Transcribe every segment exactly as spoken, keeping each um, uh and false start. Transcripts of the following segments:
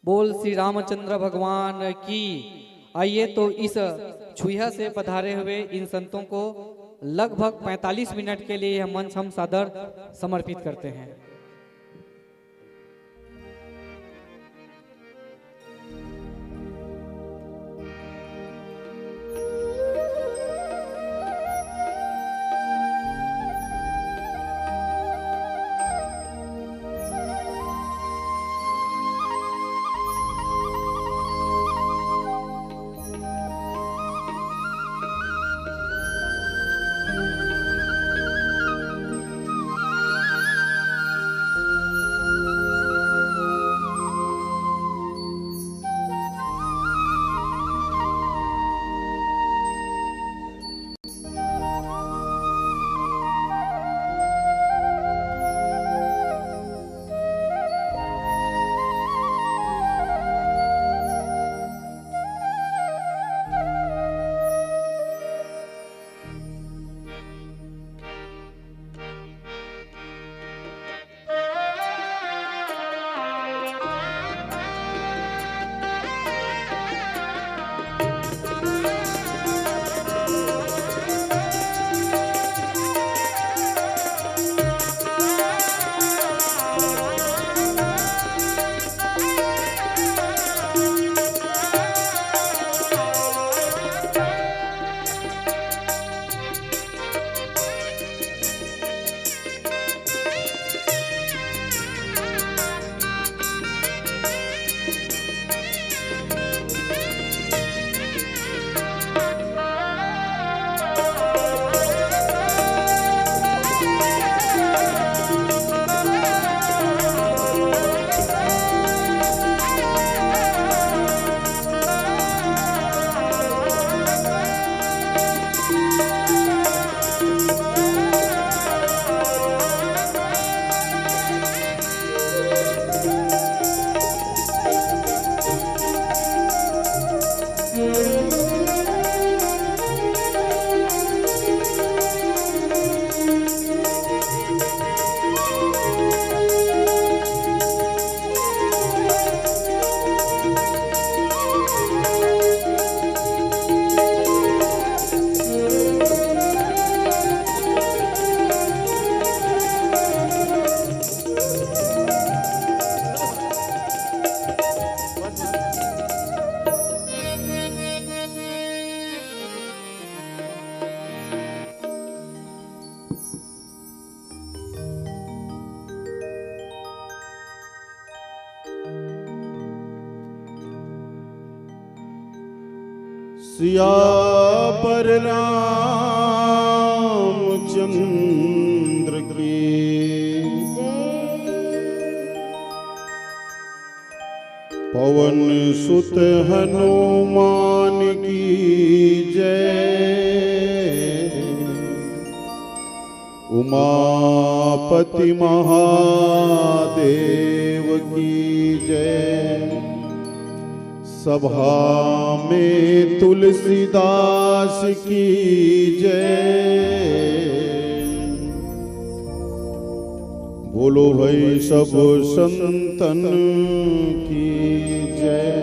बोल श्री रामचंद्र भगवान की। आइए, तो इस छुइहा से पधारे हुए इन संतों को लगभग पैंतालीस मिनट के लिए यह मंच हम सादर समर्पित करते हैं। सियावर रामचंद्र की, पवन सुत हनुमान की जय। उमापति महादेव की जय। सभा में तुलसीदास की जय। बोलो भाई सब संतन की जय।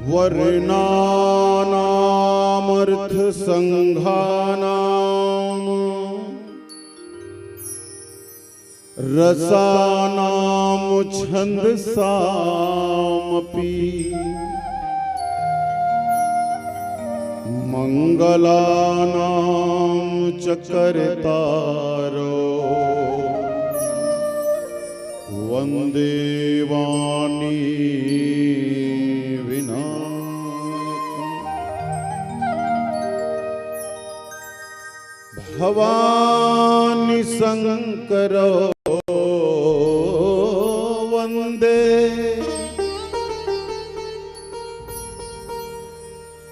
वर्णानामर्थसंघानां रसानां छंदसामपि। मंगलानां च कर्तारो वंदे वाणी विना। भवानी शंकर वंदे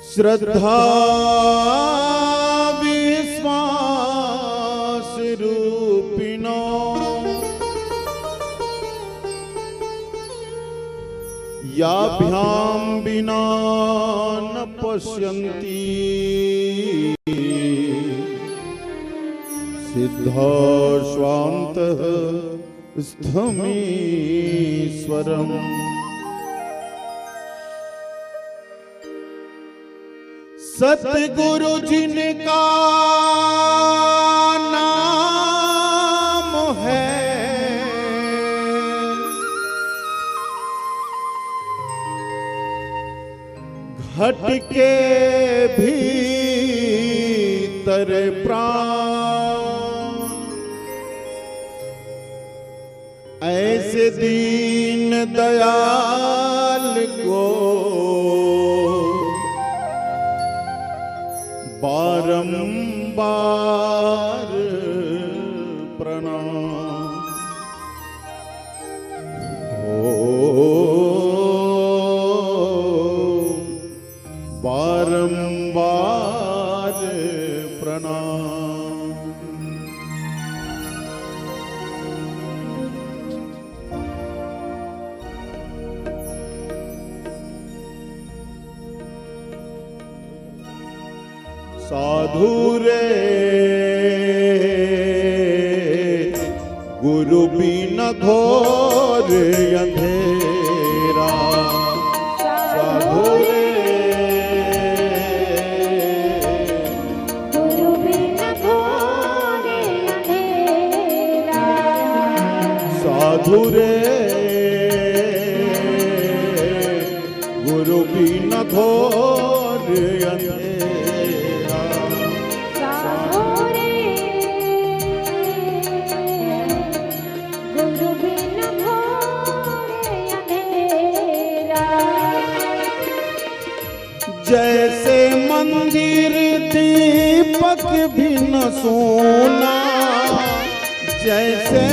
श्रद्धा विश्वास रूपिणो। याभ्यां विना न पश्यन्ति सिद्धाश्वान्तः स्थमीश्वरम्। सतगुरु जिनका नाम है, घट के भीतर प्राण। ऐसे दीन दयाल को बारंबार प्रणाम। हो बारंबार प्रणाम। साधु रे गुरु बिन घोर अंधेरा। साधु रे गुरु बिन घोर अंधेरा। साधु रे गुरु बिन घोर अंधेरा। साधु रे गुरु बिन घोर अंधेरा। जैसे मंदिर दीपक बिन सूना, जैसे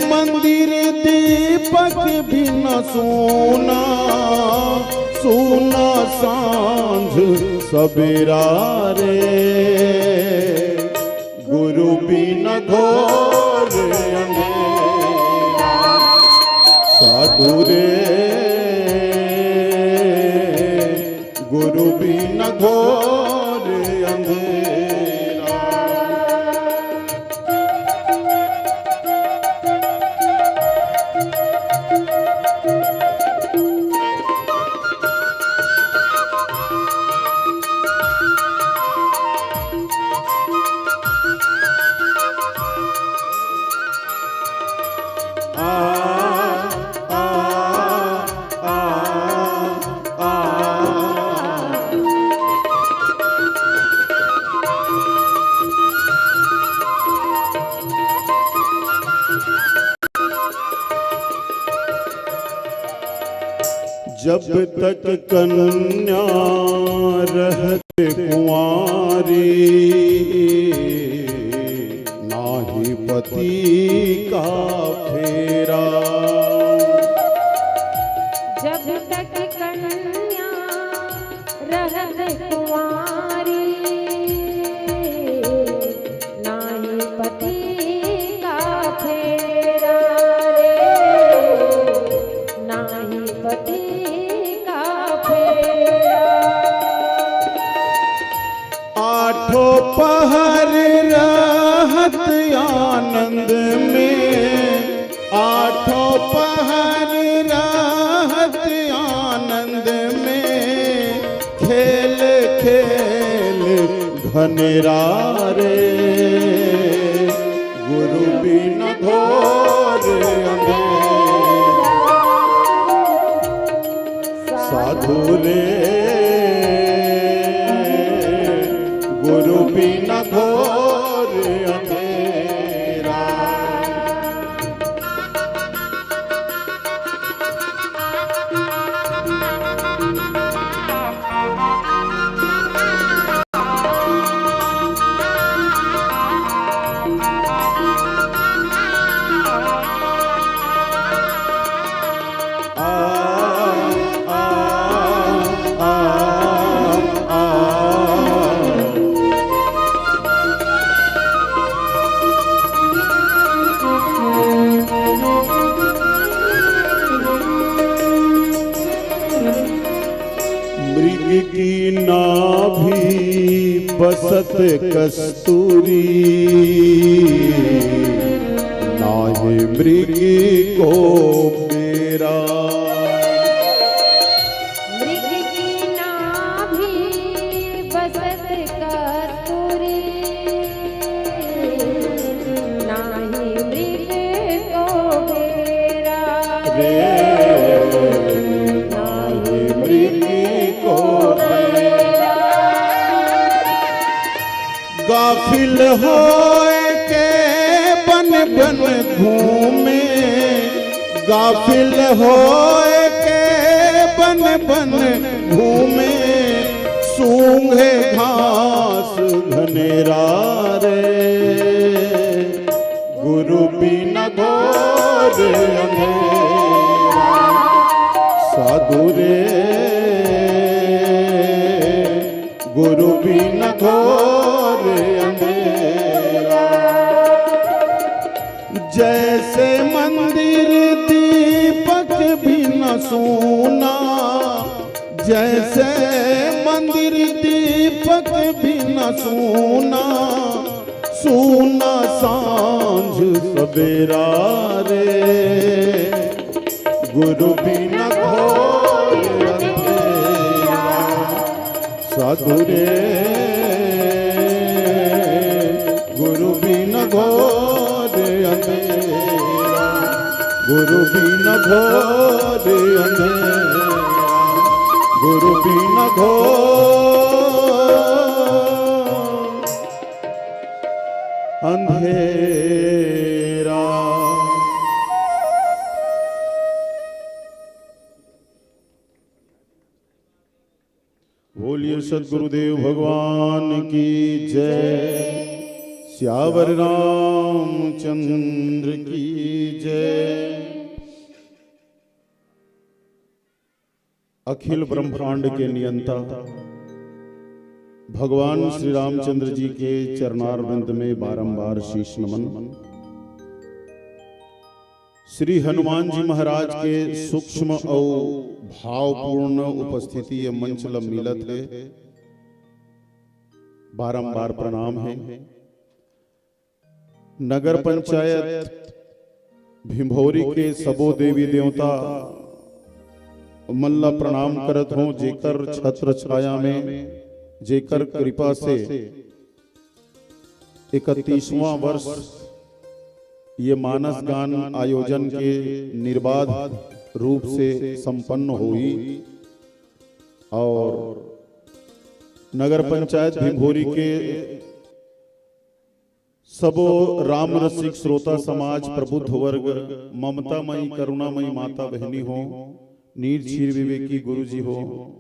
मंदिर दीपक बिन सूना, सूना सांझ सबेरा रे। गुरु बिन घोर अंधेरा। साधु रे गुरु बिन घोर अंधेरा। जब तक कन्या रहत कुंवारी, नाही पति का फेरा। जब तक कन्या रहत कुंवारी, नाही पति का फेरा रे, नाही पति का फेरा। आठों पहर रहत आनंद में, आठों पहर रहत आनंद में, खेल खेल घनेरा रे, गुरु बिन घोर अंधेरा। साधु रे गुरु बिन घोर अंधेरा। मृग की नाभि बसत कस्तूरी, गाफिल होए के बन बन घूमे, गाफिल होए के बन बन घूमे, सूंघे घास घनेरा रे। गुरु बिन घोर अंधेरा, साधु रे। गुरु बिन घोर अंधेरा। जैसे मंदिर दीपक बिन सूना, जैसे मंदिर दीपक बिन सूना, सूना सांझ सवेरा रे। गुरु बिन घोर अंधेरा, साधु रे। गुरु बिन घोर अंधेरा, गुरु बिन घोर अंधेरा, गुरु बिन घोर अंधेरा। बोलिए सतगुरुदेव भगवान की जय, सियावर रामचंद्र की जय। अखिल ब्रह्मांड के नियंता भगवान श्री रामचंद्र जी के चरणारविंद में बारंबार शीश नमन। श्री हनुमान जी महाराज के सूक्ष्म अउ भावपूर्ण उपस्थिति ये मंच ल मिलत हे, बारंबार प्रणाम हे। नगर पंचायत भिंभौरी के सबो देवी देवता मन ला प्रणाम करत हों, जेकर छत्र छाया में, जेकर कृपा से इकतीसवाँ वर्ष ये मानस गान आयोजन के निर्बाध रूप से संपन्न होही। और नगर पंचायत भिंभौरी के सबो राम रसिक श्रोता समाज, प्रबुद्ध वर्ग, ममतामयी करुणामयी माता बहिनी हो, नीर क्षीर विवेकी गुरु जी हो,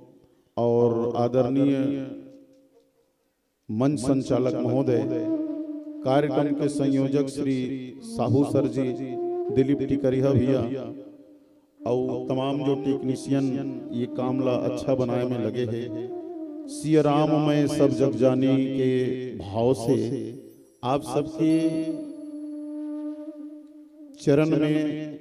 और आदरणीय मंच संचालक महोदय, कार्यक्रम के संयोजक श्री साहू सर जी, दिलीप टिकरिहा भैया, अउ तमाम जो टेक्नीशियन ये काम ला अच्छा बनाए में लगे हे, सिया राम मैं सब जग जानी के भाव से आप सबके चरण में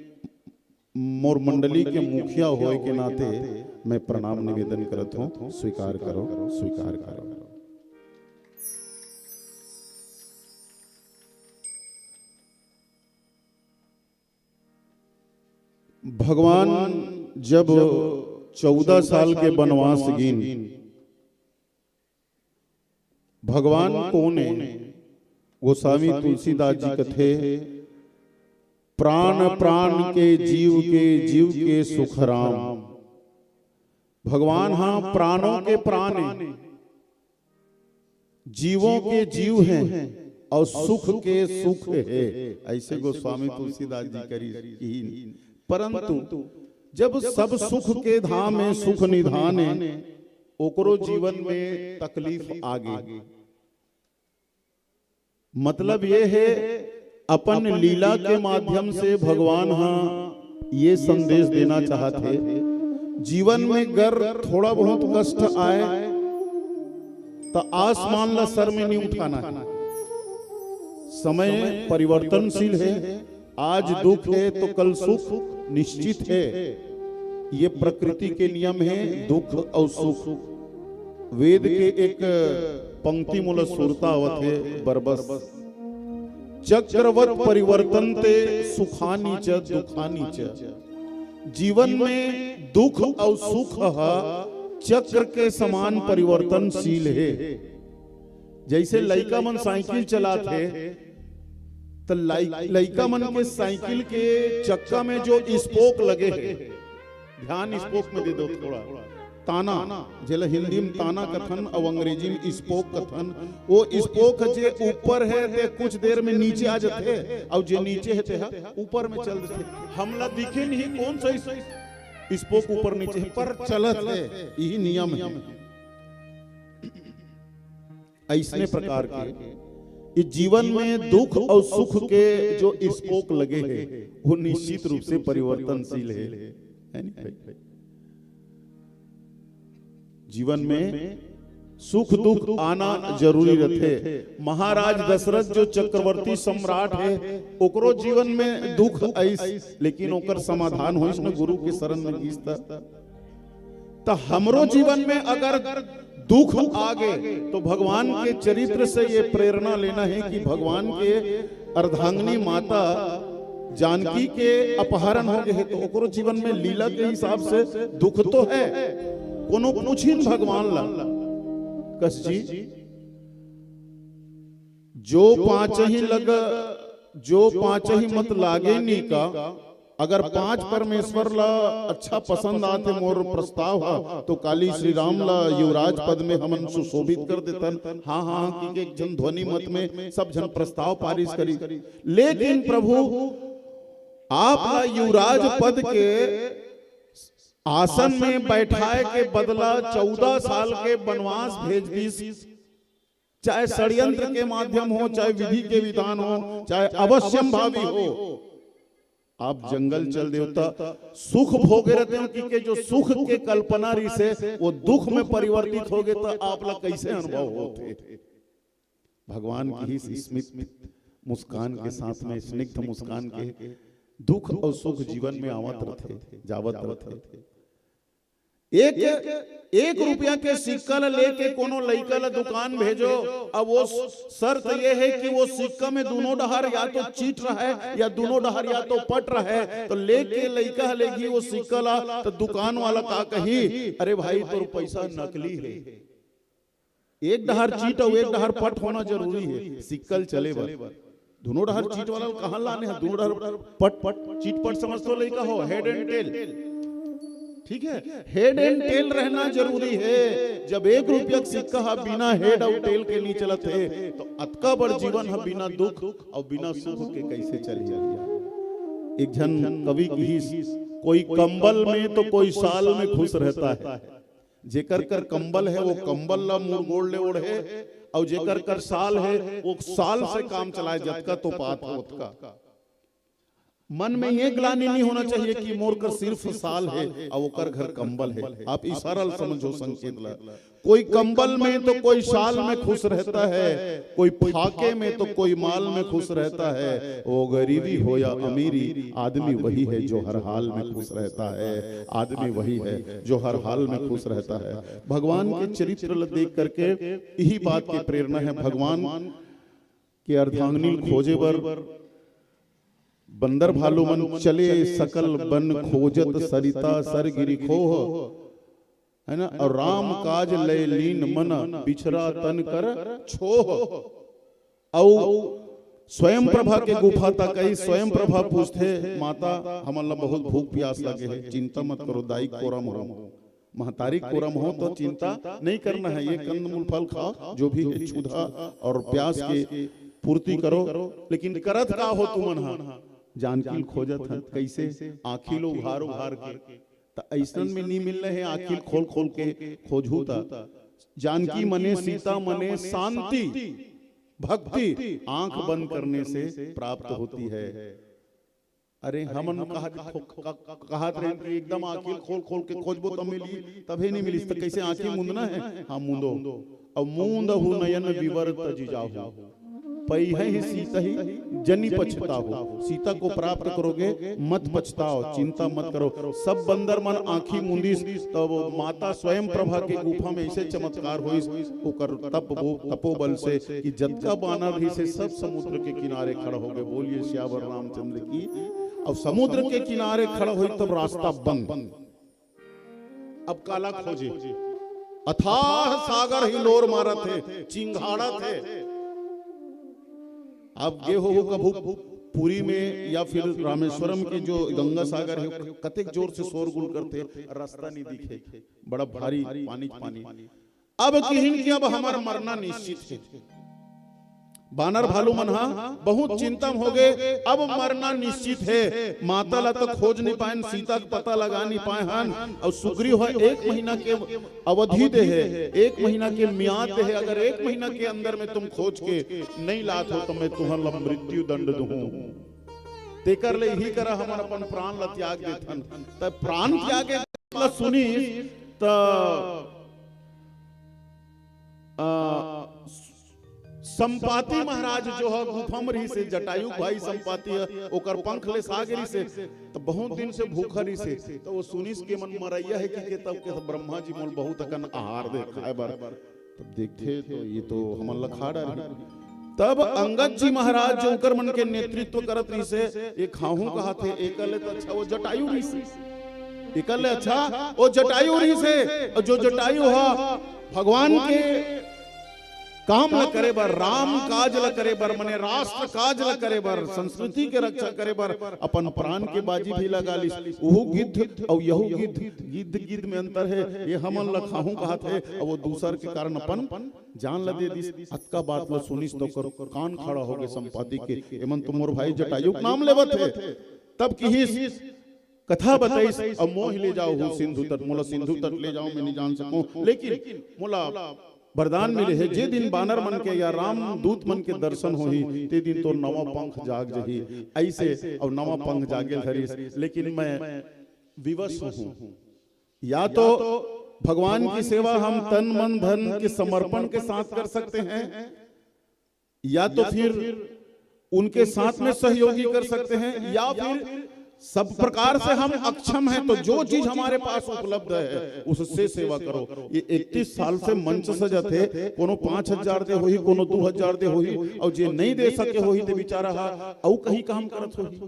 मोर मंडली के मुखिया होए के नाते मैं प्रणाम निवेदन करत हूँ। स्वीकार करो, स्वीकार करो। भगवान जब चौदह साल के बनवास गिन, भगवान कोन ए? गोस्वामी तुलसीदास जी कथे, "प्राण प्राण के जीव के, जीव के सुखराम।" भगवान हा प्राणों के प्राण ए, जीवों के जीव हे अउ सुख के सुख हे, अइसे गोस्वामी तुलसीदास जी करी किहिन। परंतु जब सब सुख के धाम हे, सुख निधान हे, ओकरो जीवन में तकलीफ आगे। मतलब ये हे, अपन लीला के माध्यम से भगवान हा ये संदेश देना चाहत हे, जीवन में गर थोड़ा बहुत कष्ट आए, त आसमान ला सर में नहीं उठाना हे। समय परिवर्तनशील हे, आज दुख हे तो कल सुख निश्चित हे। ये प्रकृति के नियम हे, दुख अउ सुख। वेद के एक पंक्ति मोला सुरता आवत हे बरबस, "चक्रवत परिवर्तन्ते सुखानि च दुखानि च।" जीवन में दुख अउ सुख ह चक्र के समान परिवर्तनशील हे। जइसे लइका मन साइकिल चलात हे, त लइ-, लइका मन के साइकिल के चक्का में जो स्पोक लगे हे, ध्यान स्पोक में दे दो थोड़ा, ताना, जेला हिंदी में ताना कथन अउ अंग्रेजी में स्पोक कथन। वो स्पोक जे ऊपर हे ते कुछ देर में नीचे आ जाथे, अउ जे नीचे हे ते ह ऊपर में चल देथे। हमला दिखे नहीं कौन सा इस, स्पोक ऊपर नीचे हे, पर चलत हे, यही नियम हे। ऐसने प्रकार के इस जीवन में दुख और सुख के जो स्पोक लगे हे, वो निश्चित रूप से परिवर्तनशील हे, है नहीं भाई? जीवन में सुख दुख आना जरूरी रथे। महाराज दशरथ जो चक्रवर्ती सम्राट हे, ओकरो जीवन में दुख आइस, लेकिन ओकर समाधान होइस न गुरु के शरण में गीस त। त हमरो जीवन में अगर दुख आ गे, तो भगवान के चरित्र से ये प्रेरणा लेना हे कि भगवान के अर्धांगिनी माता जानकी के अपहरण हो गे हे, तो ओकरो जीवन में लीला के हिसाब से दुख तो हे, कोनो पूछिन भगवान ला, कस जी, जो पाँचही लग, जो पाँचही मत लागे नीका, अगर पाँच परमेश्वर ला अच्छा पसंद आथे मोर प्रस्ताव हा, तो काली श्री राम ला युवराज पद में हमन सुशोभित कर देतन। हाँ, हाँ, हाँ, कि एक झन ध्वनि मत में सब झन प्रस्ताव पारित करी। लेकिन प्रभु, आप ला युवराज पद के आसन में बैठाए के बदला चौदह साल के वनवास भेज दिस, चाहे षड्यंत्र के माध्यम हो, चाहे विधि के विधान हो, चाहे अवश्यंभावी हो। आप जंगल चल देव त सुख भोगे रहते हो, कि के जो सुख के कल्पना रहिसे, वो दुख में परिवर्तित हो गे, त आप ला कैसे अनुभव होथे? भगवान की ही स्मित मुस्कान के साथ में, स्निग्ध मुस्कान के, दुख और सुख जीवन में आवत रहते, जावत रहते। एक, एक रुपया के सिक्का ल लेके कोनो लइका ल दुकान भेजो, अब वो शर्त ये हे कि वो सिक्का में दोनों डहर या तो चिट रहय या दोनों डहर या तो पट रहय, तो लेके लइका ह लेगी वो सिक्का ला, तो दुकान वाला का कही, "अरे भाई, तोर पैसा नकली हे।" एक डहर चिट अउ एक डहर पट होना जरूरी हे सिक्का ल चले बर। दोनों डहर चिट वाला ल कहाँ लाने हे? दोनों डहर पट, पट, चिट पट समझ तो लइका हो, head and tail। ठीक है, head and tail रहना जरूरी हे। जब एक रुपया के सिक्का ह बिना head अउ tail के नहीं चलत हे, तो अतका बड़ जीवन ह बिना दुख अउ बिना सुख के कैसे चली? एक झन कवि किहिस, "कोई कंबल में तो कोई शाल में खुश रहता है।" जेकर कर कंबल हे, वो कंबल ला मुड़ गोड़ ले ओढ़े, अउ जेकर कर शाल हे, वो शाल से काम चलाए, जतका तो पात हे ओतका। मन में ये ग्लानि नहीं होना चाहिए कि मोर कर सिर्फ शाल हे अउ ओकर घर कंबल हे। आप इशारा ल समझो, संकेत ला। कोई कंबल में तो कोई शाल में खुश रहता है, कोई फाके में तो कोई माल में खुश रहता है। वो गरीबी हो या अमीरी, आदमी वही है जो हर हाल में खुश रहता है। आदमी वही है जो हर हाल में खुश रहता है। भगवान के चरित्र ल देख करके यही बात की प्रेरणा है। भगवान के अर्धांगिनी खोजे बर बंदर भालू मन चले, सकल बन खोजत सरिता सर गिरी खोह, है ना? और राम काज लय लीन मन बिछरा तन कर छोह। अउ स्वयं प्रभा के गुफा तक आई। स्वयं प्रभा पूछथे, "माता, हमन ला बहुत भूख प्यास लगे हे।" "चिंता मत करो दाई, कोरम हो, महतारी कोरम हो तो चिंता नहीं करना है, ये कंदमूल फल खाओ, जो भी है क्षुधा और प्यास के पूर्ति करो।" लेकिन करत का हो तुमन हा? जानकी ल खोजत हन। कैसे? आँखी ल उघार उघार के। त अइसन में नहीं मिलने हे, आँखी ल खोल खोल के खोजहू त। जानकी मने सीता मने शांति, भक्ति आँख बंद करने से प्राप्त होती है। अरे हमन कहत, कहत रहे कि एकदम आँखी ल खोल खोल के खोजबो तब मिली, तभे नहीं मिलिस। त कैसे आँखी मूंदना है? हाँ, मूंदो। अउ मूंदहु नयन विवर तजि जाहु, पइहहि सीतहि जनि पछताहु। सीता को प्राप्त करोगे, मत पछताओ, चिंता मत करो। सब बंदर मन आँखी मूंदिस, तब माता स्वयं प्रभा के गुफा में ऐसे चमत्कार होइस, ओकर तप वो, तपोबल से कि जतका बानर रहिस हे सब समुद्र के किनारे खड़ा हो गए। बोलिए सियावर रामचंद्र की। अब समुद्र के किनारे खड़ा होई तब रास्ता बंद। अब काला खोजे, अथाह सागर हिलोर मारत हे, चिंघाड़त हे। अब गे हो कभू पुरी में या फिर रामेश्वरम के जो गंगा सागर हे, कतेक जोर से शोरगुल करथे, रास्ता नहीं दिखे, बड़ा भारी पानी के पानी। अब किहिन कि अब हमर मरना निश्चित हे। बानर भालू मन हा बहुत चिंता म होगे, अब मरना निश्चित हे। माता ला तो खोज नहीं पाएन, सीता के पता लगा नहीं पाए हन। अउ सुग्रीव ह एक महीना के अवधि दे हे, एक महीना के मियाद दे हे, अगर एक महीना के अंदर में तुम खोज के नहीं लात हो तो मैं तुहर ला मृत्यु दंड दूहूं। तेकर ले इही करा हमन अपन प्राण ला त्याग देथन। त प्राण त्याग के ला सुनिस त आ, संपाति महाराज जो ह गुफा म रहिस हे, जटायु भाई संपाति ह, ओकर पंख ले सागे रहिस हे, त बहुत दिन से भूखा रहिस हे। त वो सुनिस के मन मरइया हे कि के, तब के ब्रह्मा जी मोल बहुत अकन आहार दे खाए बर। तब देखथे तो ये तो हमन ला खा डारही। तब अंगद जी महाराज जो ओकर मन के नेतृत्व करत रहिस हे, ये खाहूं कहत हे, एकर ले तो अच्छा वो जटायु रहिस हे। एकर ले अच्छा वो जटायु रहिस हे। अउ जो जटायु ह भगवान के काम ल करे बर, राम काज ल करे बर, मने राष्ट्र काज ल करे बर, संस्कृति के रक्षा करे बर अपन प्राण के बाजी भी लगा लिस। उहू गिद्ध अउ यहू गिद्ध, गिद्ध गिद्ध में अंतर हे। ये हमन ल खाहूं कहत हे, अउ वो दूसर के कारण अपन जान ल दे दिस। अतका बात ल सुनिस तो ओकर कान खड़ा होगे संपाति के, एमन तो मोर भाई जटायु के नाम लेवत हे। तब किहिस, कथा बताइस, अब मोहि ले जाओ हो सिंधु तट, मोला सिंधु तट ले जाओ, मैं नहीं जान सकूं, लेकिन मोला वरदान मिले हे, जे दिन बानर मन के या राम दूत मन के दर्शन होही, ते दिन तोर नवा पंख जाग जही। ऐसे अब नवा पंख जागे धरिस, लेकिन मैं विवश हूं। या तो भगवान की सेवा हम तन मन धन के समर्पण के साथ कर सकते हैं, या तो फिर उनके साथ में सहयोगी कर सकते हैं, या फिर सब प्रकार से हम अक्षम हैं, तो जो चीज हमारे पास उपलब्ध है उससे सेवा करो। ये इकतीस साल से मंच सजत हे, कोनो पांच हजार दे होही, कोनो दू हजार दे होही, अउ जे नहीं दे सके होही ते बेचारा हा अउ कहीं काम करत होही।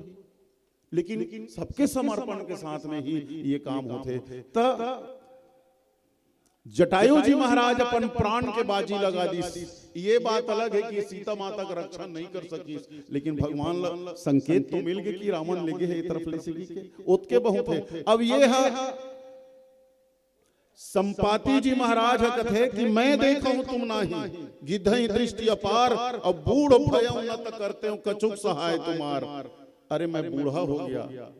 लेकिन सबके समर्पण के साथ में ही ये काम होथे। त जटायु जी महाराज अपन प्राण के बाजी लगा दिस। ये बात अलग है कि सीता माता का रक्षा नहीं कर सकिस, लेकिन भगवान ला संकेत तो मिल गए कि रावण लेगे है ये तरफ ले से के, ओतके बहुत है। अब ये है, संपाति जी महाराज ह कथे कि मैं देखहूं तुम नाही, गिद्धहि दृष्टि अपार, अब बूढ़ भयउ न त करतेउ कछुक सहाय तुम्हार। अरे, मैं बूढ़ा हो गया,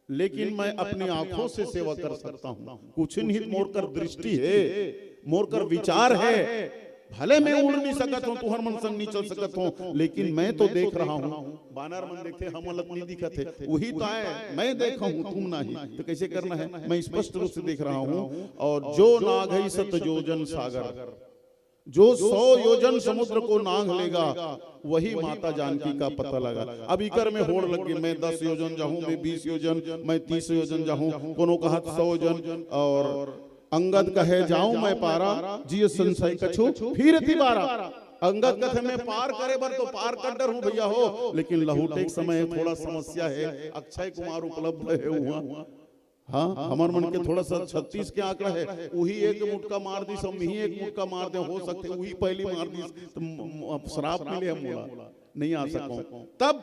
लेकिन मैं अपनी आंखों से सेवा कर सकता हूं। कुछ निहित मोर कर दृष्टि हे, मोर कर विचार हे। भले मैं उड़ नहीं सकत हूं, तुहर मन संग नहीं चल सकत हूं, लेकिन मैं तो देख रहा हूं। बानर मन देखथे, हमन ला नहीं दिखत हे, वही तो आय, मैं देखा हूं, तुम नाही। तो कैसे करना है? मैं स्पष्ट रूप से देख रहा हूं। और जो नाघई सत योजन सागर, जो सौ योजन समुद्र को नाघ लेगा, वही माता जानकी का पता लगा। अब इकर में होड़ लग गई, मैं दस योजन जाहूं, मैं बीस योजन, मैं तीस योजन जाहूं, कोनो कहत सौ योजन। और अंगद कहे, जाऊं मैं पारा, जिय संशय कछु फिर तिबारा। अंगद कथे, मैं पार करे बर तो पार कर डरहूं भैया हो, लेकिन लहुटे के समय थोड़ा समस्या है, अक्षय कुमार उपलब्ध है वहां। हाँ, हमर मन के थोड़ा सा छत्तीस के आंकड़ा है, वही एक मुटका मार दिस, हम ही एक मुटका मार दे, हो सकथे वही पहली मार दिस, तो म-, म-, अब श्राप मिले हम मोला, नहीं आ सकूं। तब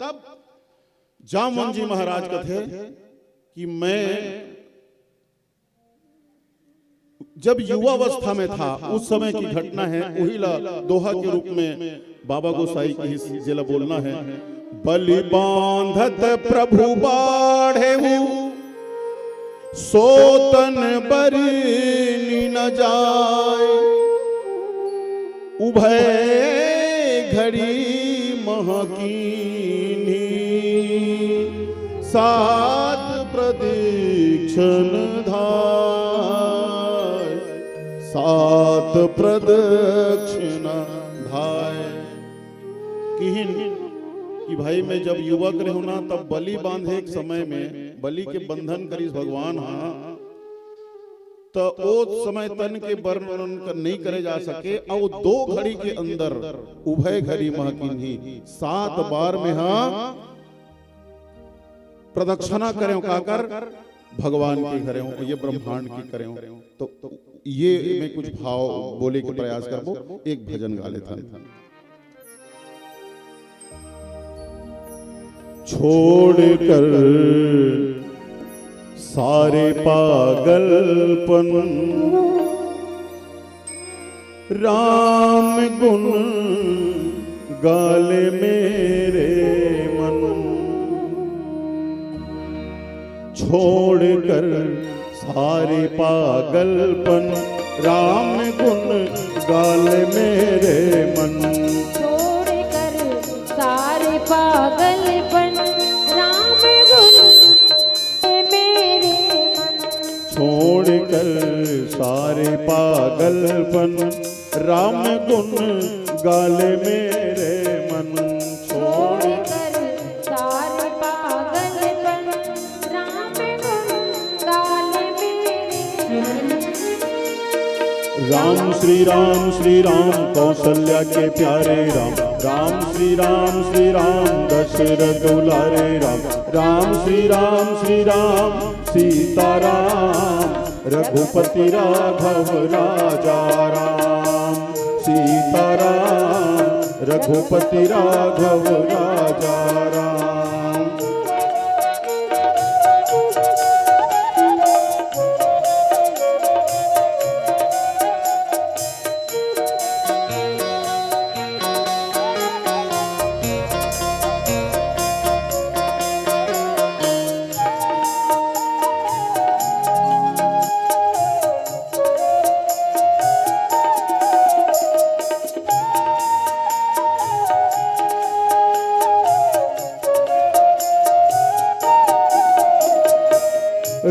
जामवंत जी महाराज कथे कि मैं जब युवावस्था में था, उस समय की घटना है, वही ला दोहा के रूप में बाबा गोसाई की इस जिला बोलना है। बलि बांधत प्रभु बाढ़े, सो तन बरनि न जाय। उभय घड़ी महकीन्ही, सात प्रदक्षिण धाय, सात प्रदक्षिण धाय। किहिन कि भाई, मैं जब युवक रहूं ना, तब बलि बांधे के समय में, बलि के बंधन करिस भगवान हा, त ओ समय तन के वर्णन कर, नहीं करे जा सके। अउ दो घड़ी के अंदर उभय घड़ी महकीन्ही, सात बार में हा प्रदक्षिणा करें, काकर? भगवान के करें, ये ब्रह्मांड की करें। तो ये मैं कुछ भाव बोले के प्रयास करबो, एक भजन गा लेथन। छोड़कर सारे पागलपन, राम गुण गाले मेरे मन। छोड़कर सारे पागलपन, राम गुण गाले मेरे मन। छोड़कर सारे पागलपन, राम गुण मेरे मन। छोड़कर सारे पागलपन, राम गुण गाले मेरे मन। छोड़ छोड़कर सारे पागलपन, राम गुण गाले मेरे मन। राम श्री राम श्री राम कौशल्या के प्यारे राम। राम श्री राम श्री राम दशरथ दुलारे राम। राम श्री राम श्री राम सीताराम रघुपति राघव राजा राम। सीताराम रघुपति राघव राजा राम।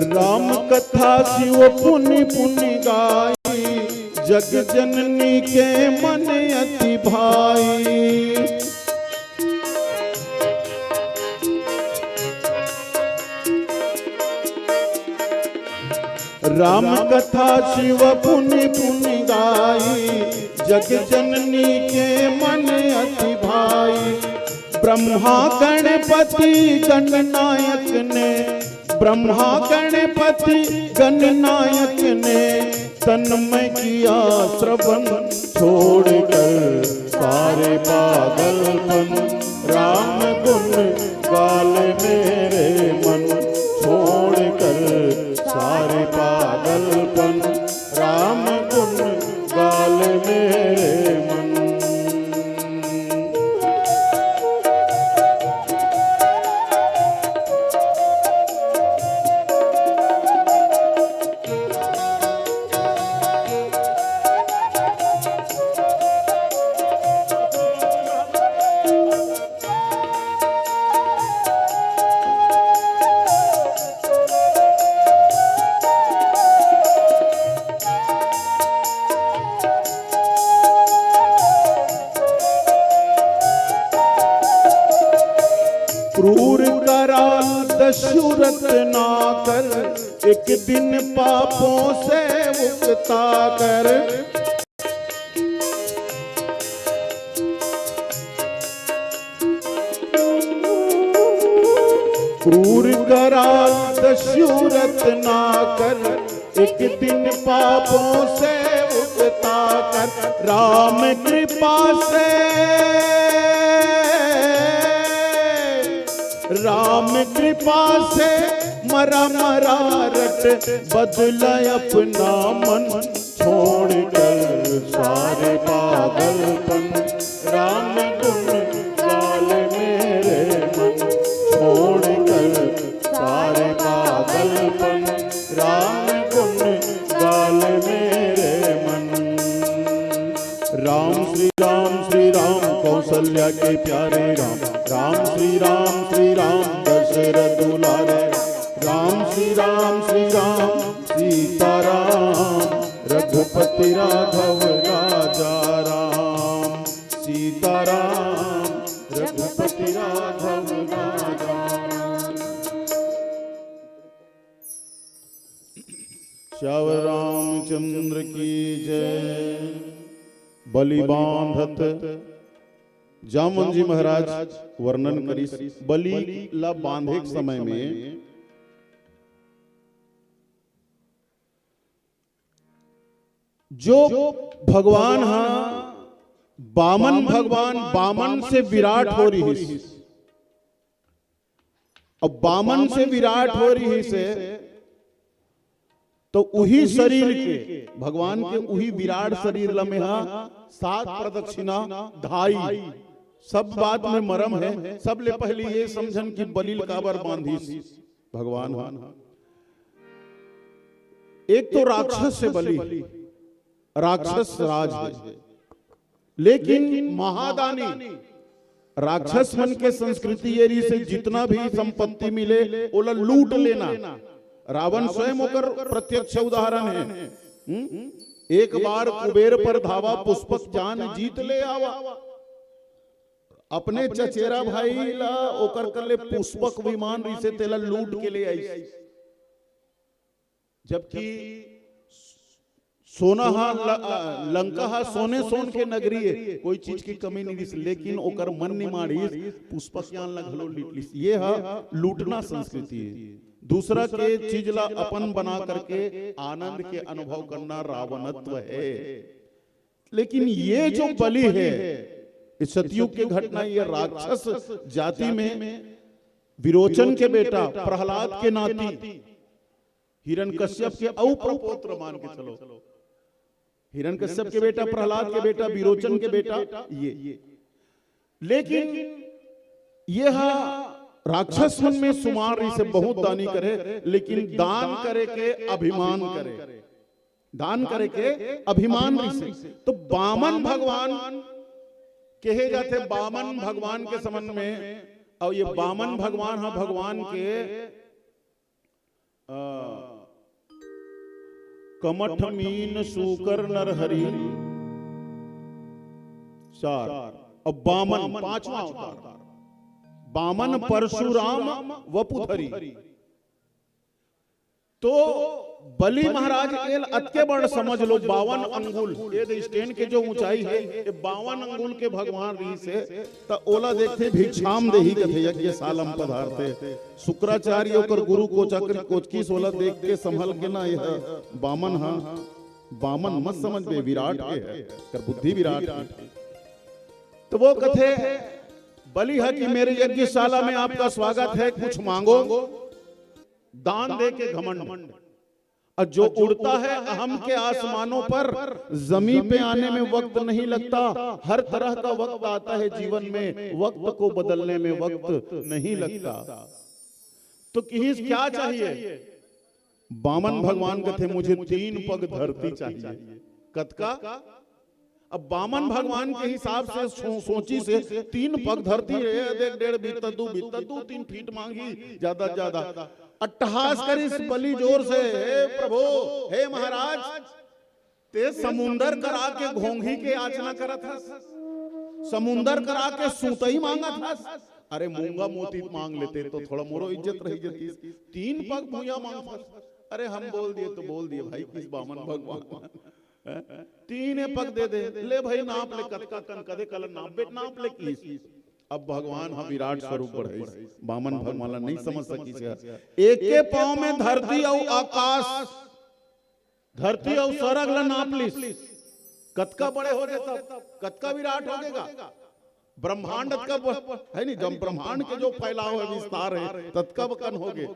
राम कथा शिव पुनि पुनि गाई, जग जननी के मन अति भाई। राम कथा शिव पुनि पुनि गाई, जग जननी के मन अति भाई। ब्रह्मा गणपति गणनायक ने, ब्रह्मा गणपति गणनायक ने तन में किया श्रवण। छोड़कर सारे पागलपन, राम गुण गाले मेरे मन। छोड़कर सारे पागलपन, राम गुण गाले मेरे मन। क्रूर कराल दशरथ ना कर, एक दिन पापों से मुक्ता कर। क्रूर कराल दशरथ ना कर, एक दिन पापों से मुक्ता कर। राम कृपा से, राम कृपा से मरा मरा रट, बदला अपना मन। छोड़कर सारे पागलपन, राम गुण गाले मेरे मन। छोड़कर सारे पागलपन, राम गुण गाले मेरे मन। राम श्री राम श्री राम कौशल्या के प्यारे राम। राम श्री राम श्री राम दशरथ दुलारे। राम श्री राम श्री राम सीताराम रघुपति राघव राजा राम। सीताराम रघुपति राघव राजा राम। श्यावर रामचंद्र की जय। बलि बांधत जामवंत जी महाराज वर्णन करिस। बलि ला बांधे के समय में जो भगवान हा बामन, भगवान बामन से विराट हो रिहिस, अब बामन से विराट हो रहिसे, तो उही शरीर के, भगवान के उही विराट शरीर ला मेहा सात प्रदक्षिणा ढाई। सब बात में मरम हे। सबले पहले ये समझन कि बलि ल काबर बांधिस भगवान ह। एक तो राक्षस हे बलि, राक्षस राज हे, लेकिन महादानी। राक्षस मन के संस्कृति ये रहिसे, जितना भी संपत्ति मिले, ओला लूट लेना। रावण स्वयं ओकर प्रत्यक्ष उदाहरण हे। हम्म? एक बार कुबेर पर धावा, पुष्पक जान जीत ले आवा। अपने चचेरा भाई ला, ओकर कर ले पुष्पक विमान रहिसे, तेला लूट के ले आइस। जबकि सोना हा ल-, अ, लंका हा सोने सोन के नगरी हे, कोई चीज की कमी नहीं दिस, लेकिन ओकर मन नहीं माड़िस, पुष्पक जान ला घलो लूट लिस। ये हा लूटना संस्कृति हे। दूसरा के चीज ला अपन बना करके आनंद के अनुभव करना रावणत्व हे। लेकिन ये जो बलि हे, इस सतयुग के घटना, ये राक्षस जाति में विरोचन के बेटा प्रहलाद के नाती हिरण्यकश्यप के अउ प्रपोत्र मान के चलो, हिरण्यकश्यप के बेटा, प्रहलाद के बेटा, विरोचन के बेटा, ये। लेकिन ये हा राक्षस मन में सुमार रहिसे, बहुत दानी करे, लेकिन दान करे के अभिमान करे, दान करे के अभिमान रहिसे। तो बामन भगवान कहे जाथे, बामन भगवान के संबंध में। और ये बामन भगवान हा भगवान के, अ, कमठ मीन सूकर नरहरि, चार। अब बामन, पांचवा अवतार, बामन परशुराम वपुधरी। तो बलि महाराज एल अतके बड़ समझ लो, बावन अंगुल, ये दे स्टैंड के जो ऊंचाई हे, ये बावन अंगुल के भगवान रहिसे, त ओला देखथे भिक्षाम देही कथे, यज्ञशालाम पधारथे। शुक्राचार्य ओकर गुरु कोचक्र कोचकिस, ओला देख के संभल के ना, यह बामन हा, बामन मत समझ बे, विराट के हे, कर बुद्धि विराट के। तो वो कथे बलि हा कि मेरे यज्ञशाला में आपका स्वागत है, कुछ मांगो। दान दे के घमंड। और जो उड़ता है अहम के आसमानों पर, जमीन पे आने में वक्त नहीं लगता, हर तरह का वक्त आता है जीवन में, वक्त को बदलने में वक्त नहीं लगता। तो किहिस क्या चाहिए? बामन भगवान कथे, मुझे तीन पग धरती चाहिए। कतका? अब बामन भगवान के हिसाब से सो-, सोचिस तीन पग धरती हे, देख डेढ़ बित्ता, दू बित्ता, दू तीन फीट मांगी, ज्यादा ज्यादा। अट्टहास करिस बलि जोर से, हे प्रभु, हे महाराज, ते समुंदर करा के घोंघी के याचना करत हस, समुंदर करा के सूतई मांगत हस। अरे मूंगा मोती मांग लेते तो थोड़ा मोरो इज्जत रही जाती। तीन पग भुइयां मांगत हस। अरे हम बोल दिए तो बोल दिए भाई, किस बामन भगवान। हैं? तीने पग दे दे, ले भाई नाप ले, कतका कन कदे कल नाप बे, नाप ले किस। अब भगवान हा विराट स्वरूप बढ़ाइस, बामन भगवान ला नहीं समझ सकिस हे। एके पांव में धरती अउ आकाश, धरती अउ सरग ला नाप लिस, कतका बड़े हो गे तब, कतका विराट हो गेगा। ब्रह्मांड ततका ब-, हे नहीं, जब ब्रह्मांड के जो फैलाव हे, विस्तार हे, ततका बकन हो गे।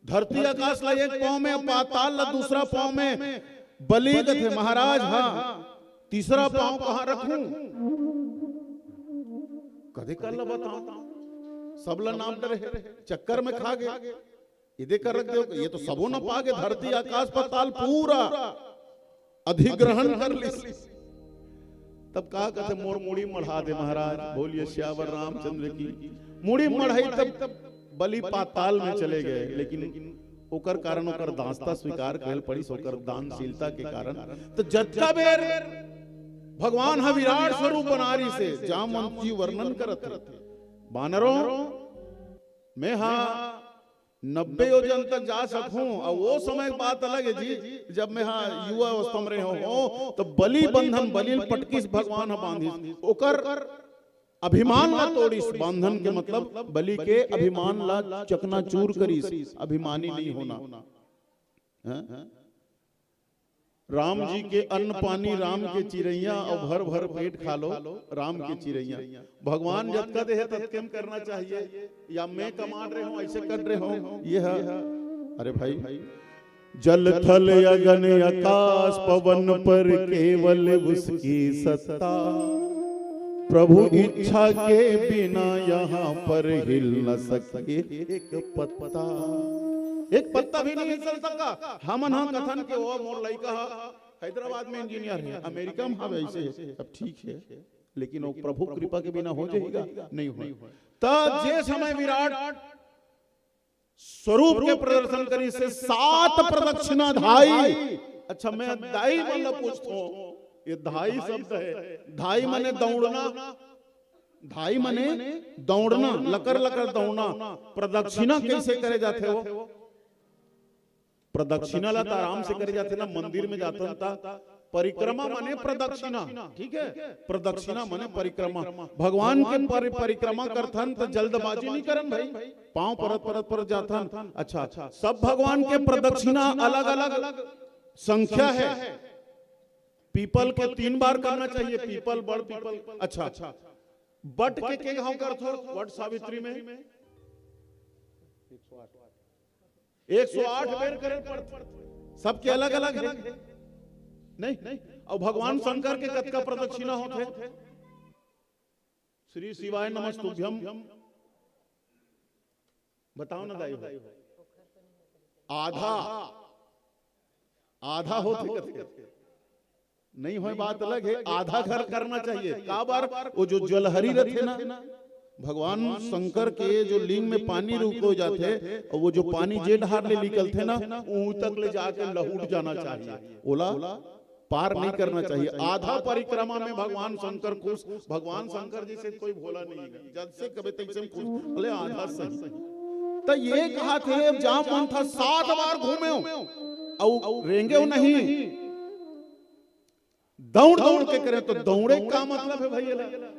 धरती आकाश ला एक पांव में, पाताल ला दूसरा पांव में। बलि कथे महाराज, हां, तीसरा पांव कहां रखूं? कदे कल ला बताओ, सब ला नाप डरे, चक्कर में खा गे। ये देख कर रख दो, ये तो सबो न पागे, धरती आकाश पाताल पूरा अधिग्रहण कर लिस। तब का कथे, मोर मुड़ी मढ़ा दे महाराज, बोलिए सियावर रामचंद्र की। मुड़ी मढ़ाई तब बलि पाताल में चले गए, लेकिन ओकर कारण ओकर दासता स्वीकार कहल पड़िस, ओकर दानशीलता के कारण। तो जतका बेर भगवान हा विराट स्वरूप बना रहिसे, जामवंत जी वर्णन करत हे, बानरों, मैं हा नब्बे योजन तक जा सकूं। और वो समय की बात अलग है जी, जब मैं हा युवा अवस्था में रहे हो, तो बलि बंधन, बलि ल पटकिस भगवान हा बांधिस, ओकर अभिमान ला तोड़िस। बंधन के मतलब बलि के अभिमान ला चकनाचूर करिस, अभिमानी नहीं होना। हैं? राम जी के अन्न पानी, राम के चिरैया, अउ भर भर पेट खा लो राम के चिरैया। भगवान जतका दे हे ततके म करना चाहिए, या मैं कमा रहे हूं, ऐसे कर रहे हूं, ये है। अरे भाई, जल थल अगन आकाश पवन पर केवल उसकी सत्ता। प्रभु इच्छा के बिना यहाँ पर हिल न सके एक पत्ता। एक पत्ता भी नहीं हिल सकता। हमन हा कथन के, ओ मोर लइका हा हैदराबाद में इंजीनियर है, अमेरिका में हवे, ऐसे है। अब ठीक है, लेकिन वो प्रभु कृपा के बिना हो जाएगा? नहीं हो। त जे समय विराट स्वरूप के प्रदर्शन करिस हे सात प्रदक्षिणा धाई। अच्छा, मैं दाई मन ला पूछथों, ये धाई शब्द है, धाई माने दौड़ना, धाई माने दौड़ना, लकर लकर दौड़ना। प्रदक्षिणा कैसे करे जाथे वो? प्रदक्षिणा ला त आराम से करे जाथे ना, मंदिर में जाथन त। परिक्रमा माने प्रदक्षिणा, ठीक है? प्रदक्षिणा माने परिक्रमा। भगवान के परि-, परिक्रमा करथन त जल्दबाजी नहीं करन भाई, पांव परत परत परत जाथन। अच्छा, सब भगवान के प्रदक्षिणा अलग अलग संख्या है। पीपल के तीन बार करना चाहिए, पीपल, बड़ पीपल। अच्छा, बट के के घाव करथो? वट सावित्री में एक सौ आठ बेर करे पड़थे, सबके अलग अलग है। नहीं, नहीं। अउ भगवान शंकर के कतका प्रदक्षिणा होथे? श्री शिवाय नमस्तुभ्यम। बताओ ना दाई हो। आधा, आधा होथे कथे। नहीं होय, बात अलग है, आधा घर करना चाहिए। काबर? वो जो जलहरी रथे ना, भगवान शंकर के जो लिंग में पानी रुको जाथे, और वो जो पानी जे डहार ले निकलथे ना, ऊ तक ले जाके लहुट जाना चाहिए। ओला पार नहीं करना चाहिए। आधा परिक्रमा में भगवान शंकर खुश। भगवान शंकर जी से कोई भोला नहीं है, जब से कबे तैसे में खुश, बोले आधा सही। त ये कहा थे, जाम मंथा सात बार घूमे हो, अउ रेंगे हो नहीं, दौड़ दौड़ के करें। तो दौड़े का मतलब है भैया,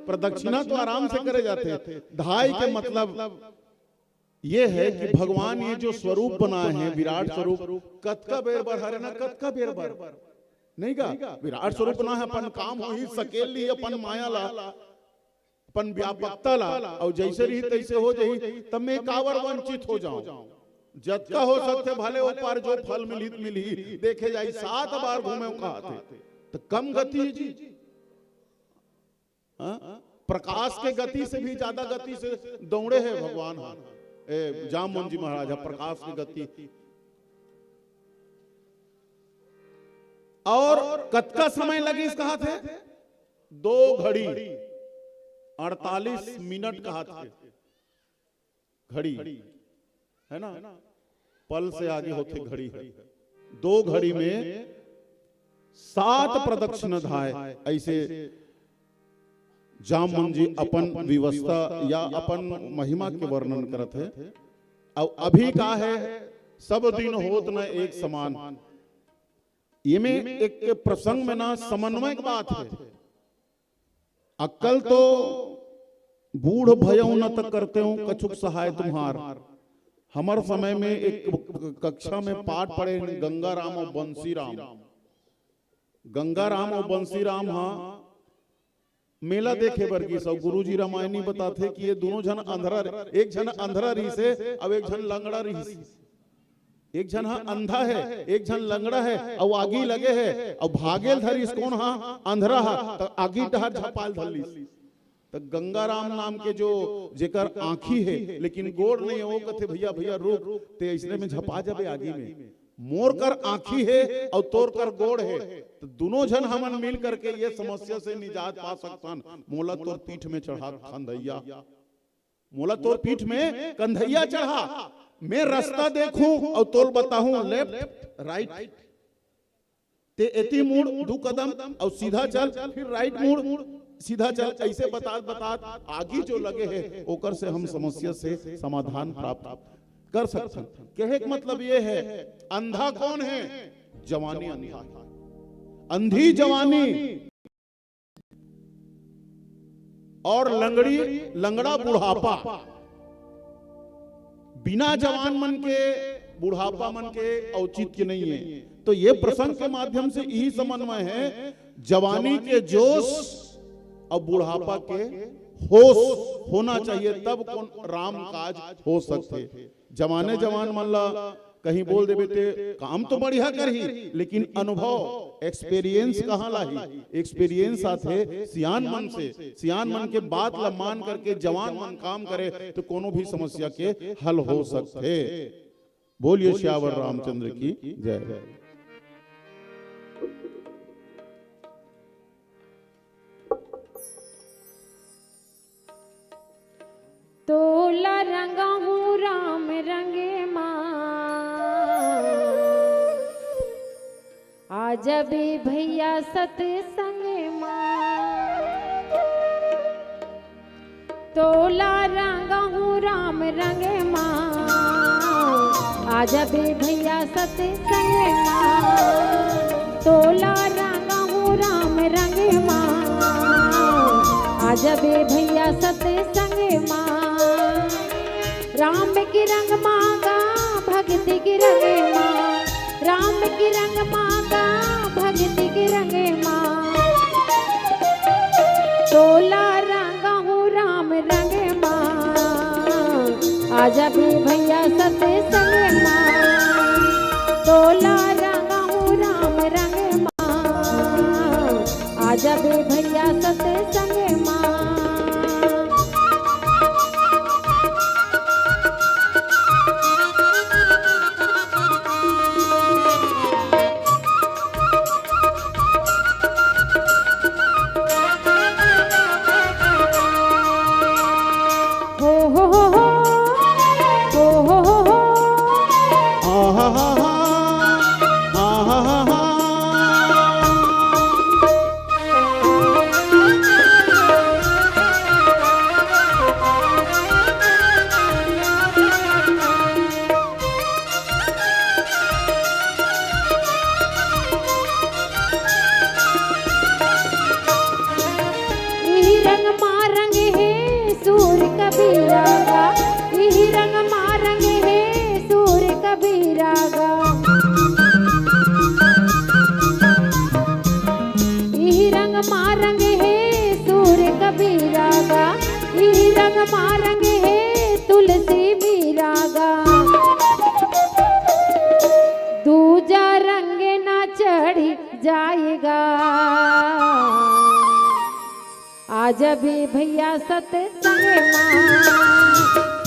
प्रदक्षिणा तो आराम से करे जाथे। धाई के मतलब ये है कि भगवान ये जो स्वरूप बनाए हैं, विराट स्वरूप, कतका बेर बर हरे ना, कतका बेर बर, नहीं का? विराट स्वरूप बना है, अपन काम हो ही सकेल ली, अपन माया ला, अपन व्यापकता ला, और जैसे रही तैसे हो जाही, तब मैं कावर वंचित हो जाऊं। जतका हो सकथे भले ऊपर जो फल मिली मिली, देखे जाई, सात बार घूमे कहा थे, तो कम गति जी। हाँ? प्रकाश के गति से भी ज्यादा गति से दौड़े हैं भगवान। हाँ, ए, जामवंत जी महाराज, हाँ, प्रकाश की गति। और कतका समय लगिस कहा थे? दो घड़ी, अड़तालीस मिनट कहा थे। घड़ी, है ना? पल से आगे होथे घड़ी है। दो घड़ी में सात प्रदक्षिणा धाय, ऐसे जामवंत जी अपन विवशता या अपन महिमा के वर्णन करत है। अब अभी का है, सब दिन होत न एक समान। ये में एक प्रसंग में ना समन्वय की बात है। अक्कल तो बूढ़ भयउ न त करतेउ कछुक सहाय तुम्हार। हमर समय में एक कक्षा में पाठ पढ़े गंगा राम और बंसी राम। गंगा राम और बंसी राम हा मेला देखे बर गिस, अउ गुरुजी रामायणी बताथे कि ये दोनों झन अंधरा, एक झन अंधरा रिहिसे, अउ एक झन लंगड़ा रिहिसे। एक झन हा अंधा है, एक झन लंगड़ा है, अउ आगी लगे है, अउ भागेल धरिस कोन हा? अंधरा हा, त आगी डहर झपाल धर लिस। त गंगाराम नाम के जो, जेकर आंखी है लेकिन गोड़ नहीं है, वो कथे, "भैया, भैया, रुक, ते अइसने में झपा जाबे आगी में। मोर कर आंखी है अउ तोर कर गोड़ है, त दोनों झन हमन मिल करके ये समस्या से निजात पा सकथन। मोला तोर पीठ में चढ़ा कंधइया, मोला तोर पीठ में कंधइया चढ़ा, मैं रास्ता देखूं अउ तोल बताहूं, लेफ्ट, राइट।" ते एती मुड़ दू कदम अउ सीधा चल, फिर राइट मुड़, सीधा चल। ऐसे बतात बतात आगी जो लगे है, ओकर से हम समस्या से समाधान प्राप्त कर सकथन। कहे के मतलब ये है, अंधा कौन है? जवानी अंधा है, अंधी जवानी। और लंगड़ी, लंगड़ा बुढ़ापा। बिना जवान मन के बुढ़ापा मन के औचित्य नहीं है। तो ये प्रसंग के माध्यम से यही समन्वय है, जवानी के जोश और बुढ़ापा के होश होना चाहिए, तब कौन राम काज हो सकते। जवाने जवान मन ला कहीं बोल देबे ते काम तो बढ़िया करही, लेकिन अनुभव, एक्सपीरियंस कहाँ लाही? एक्सपीरियंस आथे सियान मन से। सियान मन के बात ला मान करके जवान मन काम करे तो कोनो भी समस्या के हल हो सकथे। बोलिए सियावर रामचंद्र की जय। तोला रंगहूँ राम रंगे मा, आ जबे भैया सतसंग मा। तोला रंगहूँ राम रंगे मा, आ जबे भैया सतसंग मा। तोला रंगहूँ राम रंगे मा, आ जबे भैया सतसंग मा। राम के रंग मा गा भक्ति के रंग मा, राम के रंग मा गा भक्ति के रंग मा। तोला रंगहूँ राम रंग मा, आ जबे भैया सतसंग मा। तोला रंगहूँ राम रंग मा, आ जबे भैया सतसंग मा। इही रंग मा रंग हे सूर कबीरा गा, इही रंग मा रंग हे सूर कबीरा गा। इही रंग मा रंग हे सूर कबीरा गा, इही रंग मा रंग हे तुलसी मीरा गा। दूजा रंग ना चढ़ी जाएगा। आ जबे भैया सतसंग मा,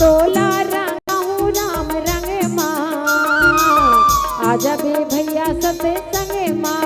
तोला रंगहूँ राम रंग मा। आ जबे भैया सतसंग मा।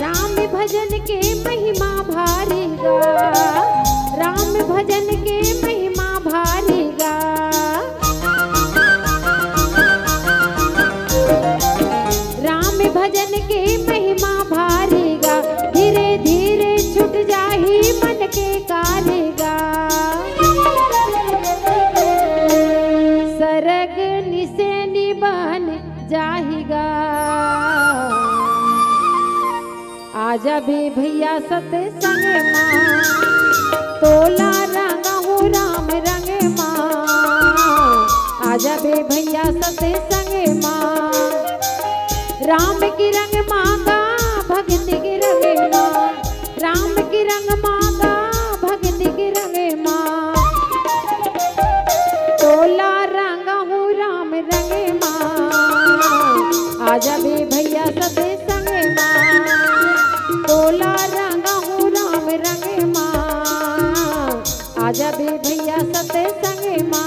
राम भजन के महिमा भारी गा, राम भजन के महिमा भारी गा। राम भजन के महिमा भारी गा, धीरे धीरे छूट जाही मन के काली गा। सरग निसेनी बन जाही गा। आ जबे भैया सतसंग मा, तोला रंगहूँ राम रंग मा। आ जबे भैया सतसंग मा। राम के रंग मा गा भक्ति के रंग मा, राम के रंग मा गा भक्ति के रंग मा। तोला रंगहूँ राम रंग मा, आ जबे भैया सतसंग मा। तोला रंगहूँ राम रंग मा, आ जबे भैया सतसंग मा।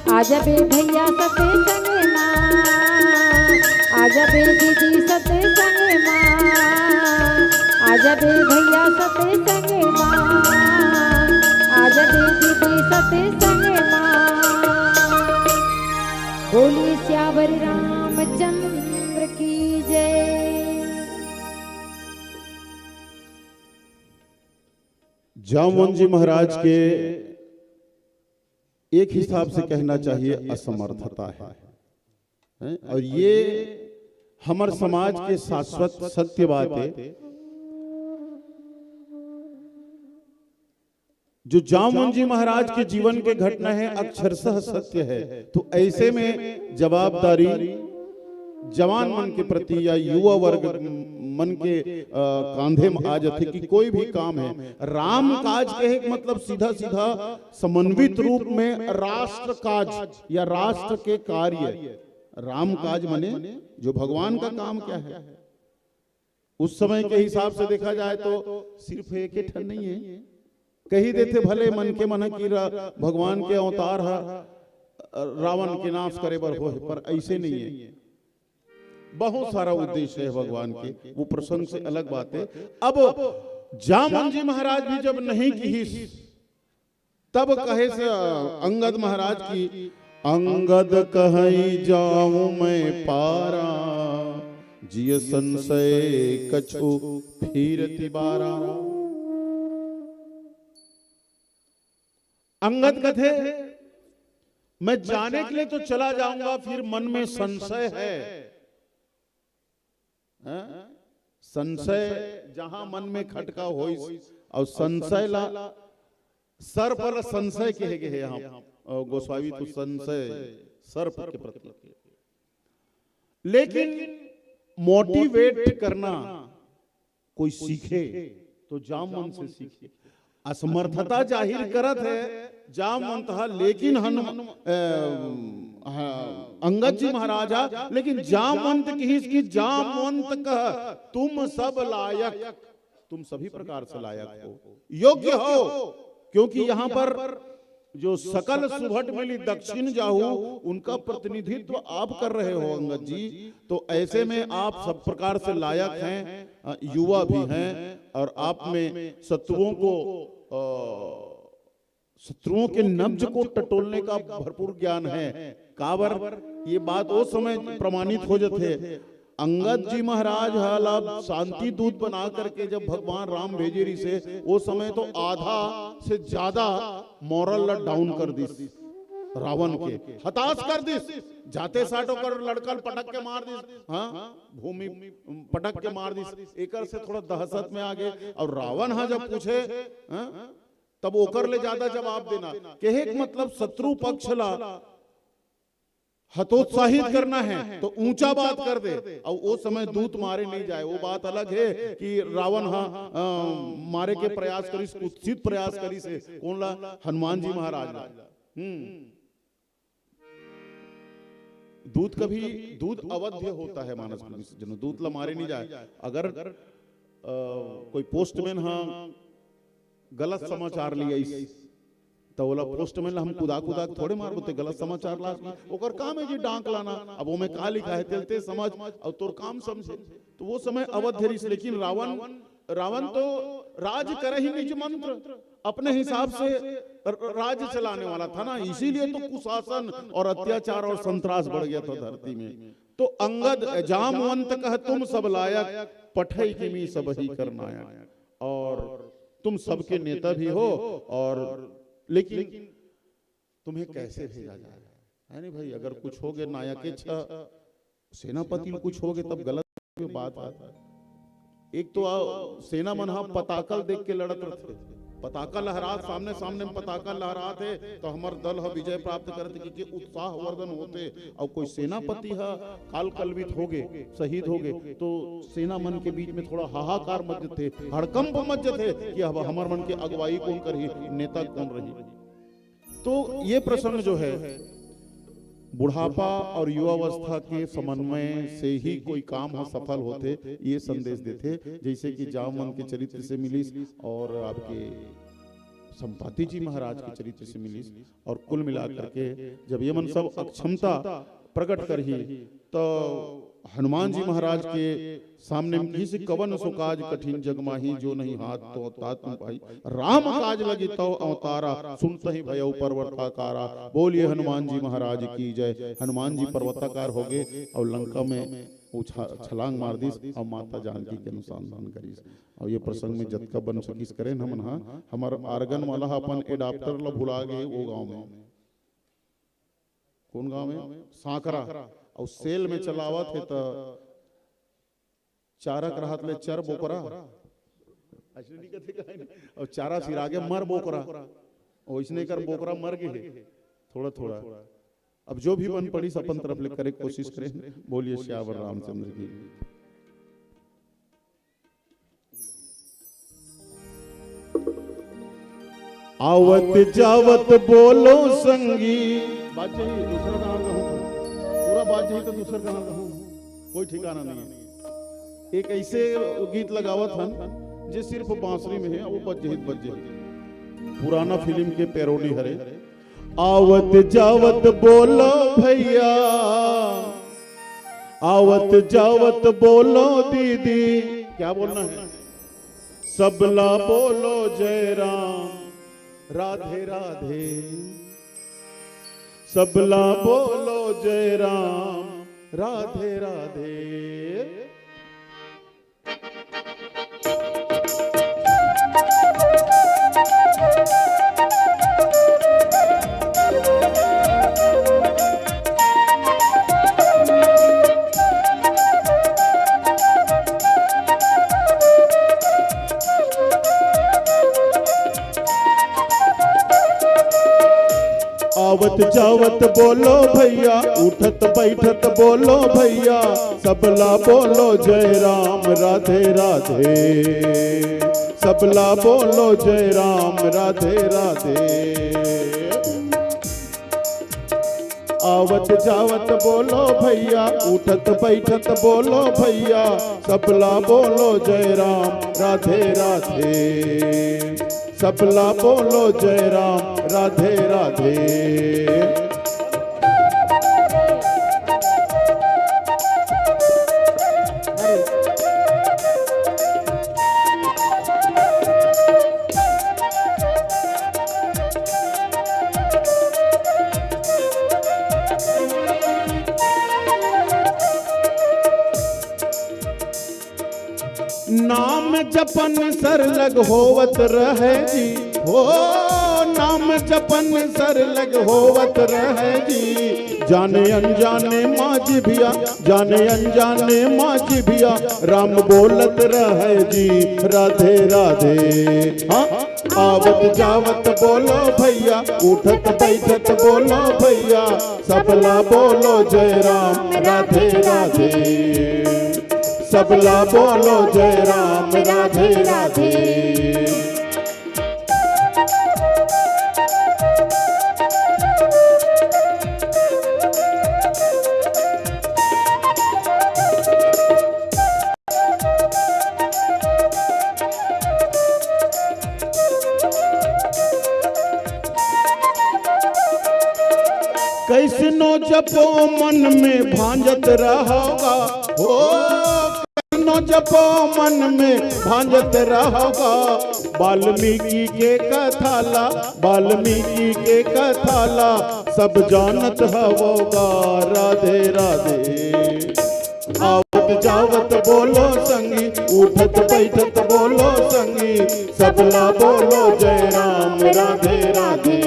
आ जबे भैया सतसंग मा, आ जबे दीदी सतसंग मा। दे भैया सत्संग मा, आज दे दीदी सत्संग मा। बोलिए सियावर रामचंद्र की जय। जामवंत जी महाराज के एक हिसाब से कहना चाहिए असमर्थता है, हैं? और ये हमर समाज के शाश्वत सत्य बात है। जो जामवंत जी महाराज के जीवन के घटना है, अक्षरशः सत्य है। तो ऐसे में जवाबदारी जवान मन के प्रति या युवा वर्ग मन के, अ, कांधे में आ जाथे कि कोई भी काम है, राम काज कहे के मतलब सीधा सीधा समन्वित रूप में राष्ट्र काज या राष्ट्र के कार्य। राम काज माने जो भगवान का काम क्या है, उस समय के हिसाब से देखा जाए तो सिर्फ एक ही ठन नहीं है। कही देथे भले मन के मन की रा-, भगवान के अवतार ह रावण के नाश करे बर होय, पर ऐसे नहीं है। बहुत सारा उद्देश्य है भगवान के, वो प्रसंग से अलग बात है। अब जामवंत जी महाराज भी जब नहीं किहिस, तब कहे से, अ, अंगद महाराज की, "अंगद कहई जाऊं मैं पारा, जिय संशय कछु फिरति बारा।" अंगद कथे, "मैं जाने के लिए तो चला जाऊंगा, फिर मन में संशय है।" हैं? संशय जहां मन में खटका होइस, और संशय ला, सर्प ला संशय कहे गए हैं हम, और गोस्वामी तो संशय सर्प के प्रति। लेकिन मोटिवेट करना कोई सीखे तो जामवंत से सीखे। असमर्थता जाहिर करत है जामवंत ह, लेकिन हनु-, अ, ह-, अंगद जी महाराज ह, लेकिन जामवंत किहिस कि जामवंत कह तुम सब लायक, तुम सभी प्रकार से लायक हो, योग्य हो, क्योंकि यहाँ पर जो सकल सुभट मिली दक्षिण जाहू, उनका प्रतिनिधित्व आप कर रहे हो अंगद जी। तो ऐसे में आप सब प्रकार से लायक हैं, अ, युवा भी हैं और आप में शत्रुओं को, अ, शत्रुओं के नब्ज को टटोलने का भरपूर ज्ञान है। काबर ये बात वो समय प्रमाणित हो जाथे। अंगद जी महाराज ह ला शांति दूत बना करके जब भगवान राम भेजे रिहिसे, वो समय तो आधा से ज्यादा मोरल ला डाउन कर दिस, रावण के हताश कर दिस। जाते साट ओकर लड़का ल पटक के मार दिस, हाँ, भूमि पटक के मार दिस। एकर से थोड़ा दहशत में आ गए। और रावण ह जब पूछे, हाँ, तब ओकर ले ज्यादा जवाब देना। कहे के मतलब शत्रु पक्ष ला हतोत्साहित करना है तो ऊंचा बात कर दे। और वो समय दूत मारे नहीं जाए, वो बात अलग है कि रावण ह, अ, मारे के प्रयास करिस, कुत्सित प्रयास करिस हे। कौन ला? हनुमान जी महाराज ला। हम्म। दूत कभी, दूत अवध्य होता है मानस पुनी सज्जनों, दूत ला मारे नहीं जाए। अगर, अ, कोई पोस्टमैन ह गलत समाचार ले आइस, त ओला पोस्टमैन ला हम कुदा कुदा के थोड़े मारबो, ते गलत समाचार ला आइस। ओकर काम है जी डांक लाना। अब ओमे का लिखा है, तेल ते समझ, और तोर काम समझे। तो वो समय अवध्य रिहिस, लेकिन रावण, रावण तो राज करे ही निज मंत्र, अपने हिसाब से र-, राज्य चलाने वाला था ना, इसीलिए तो कुशासन और अत्याचार और संत्रास बढ़ गया था धरती में। तो अंगद जामवंत कह तुम सब लायक, पठई किमी सब ही कर नायक। और तुम सबके नेता भी हो, और लेकिन तुम्हें कैसे भेजा जाए, है नहीं भाई? अगर कुछ हो गए, नायक इच्छा सेनापति ल कुछ हो गए, तब गलत बात है। एक तो आ, सेना मन ह पताका ल देख के लड़त रथे, पताका लहरात, सामने सामने में पताका लहरात है, तो हमर दल ह विजय प्राप्त करत हे, कि, कि उत्साहवर्धन होथे। और कोई सेनापति ह काल कलवित हो गए, शहीद हो गए, तो सेना मन के बीच में थोड़ा हाहाकार मच जथे, हड़कंप मच जथे कि अब हमर मन के अगुवाई कौन करही, नेता कौन रही। तो ये प्रसंग जो है, बुढ़ापा और युवावस्था के समन्वय से ही कोई काम ह सफल होथे, ये संदेश देथे। जैसे कि जामवंत के चरित्र से मिलिस और आपके संपाति जी महाराज के चरित्र से मिलिस, और कुल मिला करके जब ये मन सब अक्षमता प्रकट करही, तो हनुमान जी महाराज के सामने में किहिस, कवन सो काज कठिन जग माही, जो नहीं हाथ तो तात तुम पाई। राम काज लगी तव अवतारा, सुनत ही भयउ पर्वताकारा। बोलिए हनुमान जी महाराज की जय। हनुमान जी पर्वताकार हो गए और लंका में वो छ-, छलांग मार दिस और माता जानकी के अनुसंधान करिस। और ये प्रसंग में जतका बन सकिस करेन हमन हा। हमर आर्गन वाला हा अपन एडाप्टर ला भुला गए वो गांव में। कौन गांव में? सांकरा। और सेल में चलावत हे त चारा के रहत ले चर बोकरा। अइसने नहीं कथे का है? और चारा सिरा गे मर बोकरा। ओइसने कर बोकरा मर गे हे। थोड़ा थोड़ा। अब जो भी बन पड़ी, अपन तरफ ले करे के कोशिश करें। बोलिए सियावर रामचंद्र की। आवत जावत बोलो संगी। बात चाहिए, दूसरा गाना गाऊं। पूरा बात चाहिए तो दूसरा गाना गाऊं। कोई ठिकाना नहीं है। एक ऐसे गीत लगावत हन, जे सिर्फ बांसुरी में है, वो बज जहित बज जहित। पुराना फिल्म के पैरोडी हरे। आवत जावत बोलो भैया, आवत जावत बोलो दीदी। क्या बोलना है? सबला बोलो जय राम, राधे राधे। सबला बोलो जय राम, राधे राधे। आवत जावत बोलो भैया, उठत बैठत बोलो भैया, सबला बोलो जय राम राधे राधे। सबला बोलो जय राम राधे राधे। आवत जावत बोलो भैया, उठत बैठत बोलो भैया, सबला बोलो जय राम राधे राधे। सबला बोलो जय राम राधे राधे। नाम जपन सरलग होवत रहै जी, हो नाम जपन सरलग होवत रहै जी। जाने अनजाने मा जिभिया, जाने अनजाने मा जिभिया, राम बोलत रहै जी, राधे राधे। हाँ, आवत जावत बोलो भैया, उठत बैठत बोलो भैया, सबला बोलो जय राम राधे राधे। सबला बोलो जय राम राधे राधे। कैसनो जपो मन में भांजत रहोगा, हो कैसनो जपो मन में भांजत रहोगा। वाल्मीकि के कथा ला, वाल्मीकि के कथा ला, सब जानत हवोगा। राधे राधे। आवत जावत बोलो संगी, उठत बैठत बोलो संगी, सबला बोलो जय राम राधे राधे।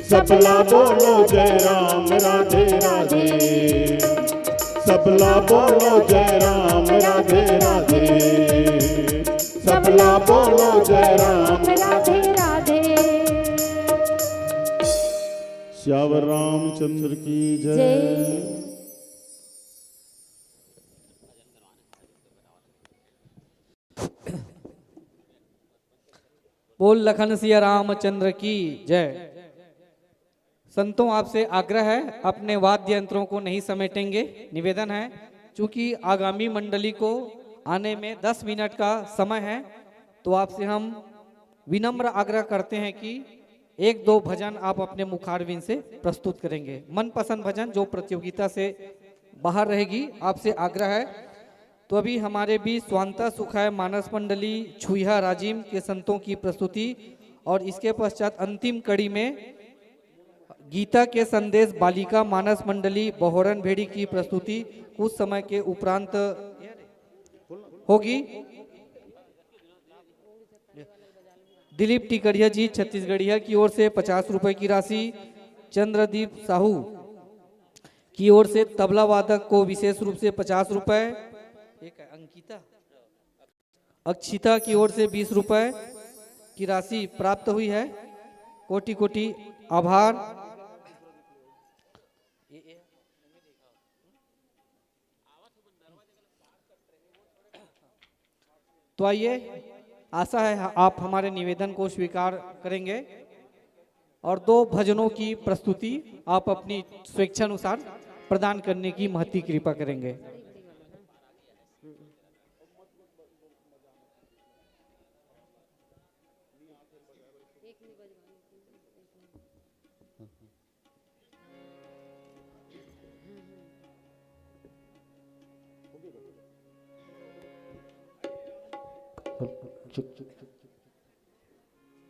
सबला बोलो जय राम राधे राधे। सबला बोलो जय राम राधे राधे। सबला बोलो जय राम राधे राधे। सियावर रामचंद्र की जय। जय। बोल लखन सिया रामचंद्र की जय। संतों, आपसे आग्रह है, अपने वाद्य यंत्रों को नहीं समेटेंगे। निवेदन है, चूंकि आगामी मंडली को आने में दस मिनट का समय है, तो आपसे हम विनम्र आग्रह करते हैं कि एक दो भजन आप अपने मुखारविंद से प्रस्तुत करेंगे, मनपसंद भजन जो प्रतियोगिता से बाहर रहेगी, आपसे आग्रह है। तो अभी हमारे बीच स्वांता सुखाय मानस मंडली छुईहा राजिम के संतों की प्रस्तुति और इसके पश्चात अंतिम कड़ी में गीता के संदेश बालिका मानस मंडली बहोरन भेड़ी की प्रस्तुति कुछ समय के उपरांत होगी। दिलीप टिकड़िया जी छत्तीसगढ़िया की ओर से पचास रुपए की राशि, चंद्रदीप साहू की ओर से तबला वादक को विशेष रूप से पचास रुपए, एक अंकिता, अक्षिता की ओर से बीस रुपए की राशि प्राप्त हुई है। कोटि कोटि आभार। तो आइए, आशा है आप हमारे निवेदन को स्वीकार करेंगे और दो भजनों की प्रस्तुति आप अपनी स्वेच्छानुसार प्रदान करने की महती कृपा करेंगे।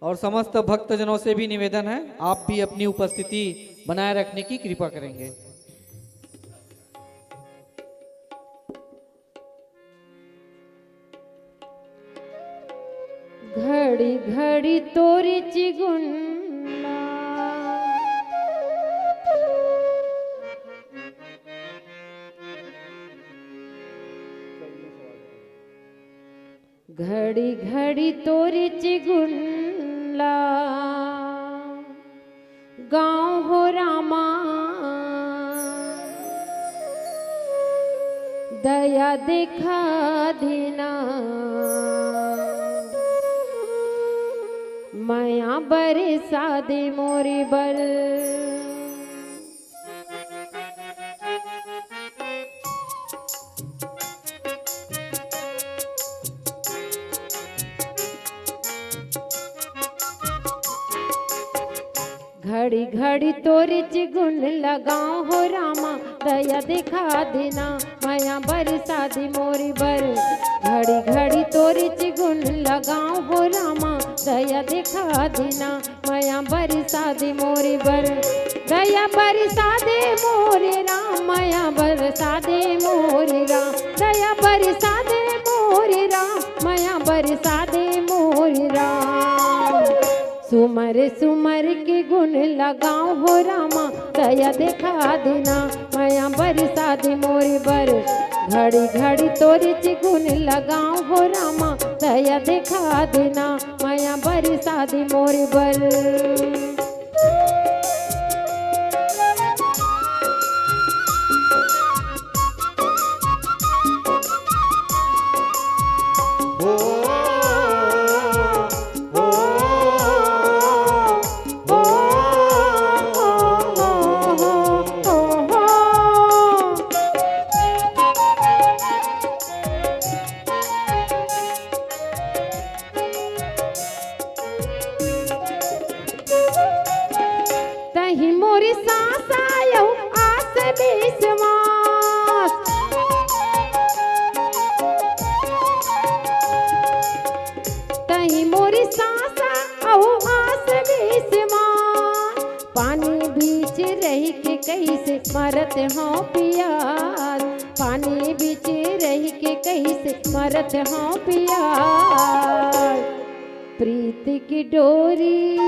और समस्त भक्तजनों से भी निवेदन है, आप भी अपनी उपस्थिति बनाए रखने की कृपा करेंगे। घड़ी घड़ी तोरी चिगुन्ना, घड़ी घड़ी तोरी चिगुन्ना, गाँव हो रामा, दया देखा दीना, मया बरसा दे मोरी बर। घड़ी घड़ी तोरी चिगुन लगाओ हो रामा, दया दिखा देना, मया बरसा दे मोरी बर। घड़ी घड़ी तोरी चिगुन लगाओ हो रामा, दया दिखा देना, मया बरसा दे मोरी बर। दया बरसा दे मोरे राम, मया बरसा दे मोरे राम। दया बरसा दे मोरे राम, मया बरसा दे मोरे राम। सुमर सुमर के गुन लगाओ हो रामा, दया देखा देना, मया बरसा दे मोरी बर। घड़ी घड़ी तोरी चिगुन लगाओ हो रामा, दया देखा देना, मया बरसा दे मोरी बर। तही मोरी सांस आयो आस विश्वास। तही मोरी सांस आयो आस विश्वास। पानी बीच रही के कैसे मरत हो पियास। पानी बीच रही के कैसे मरत हो पियास। प्रीत की डोरी,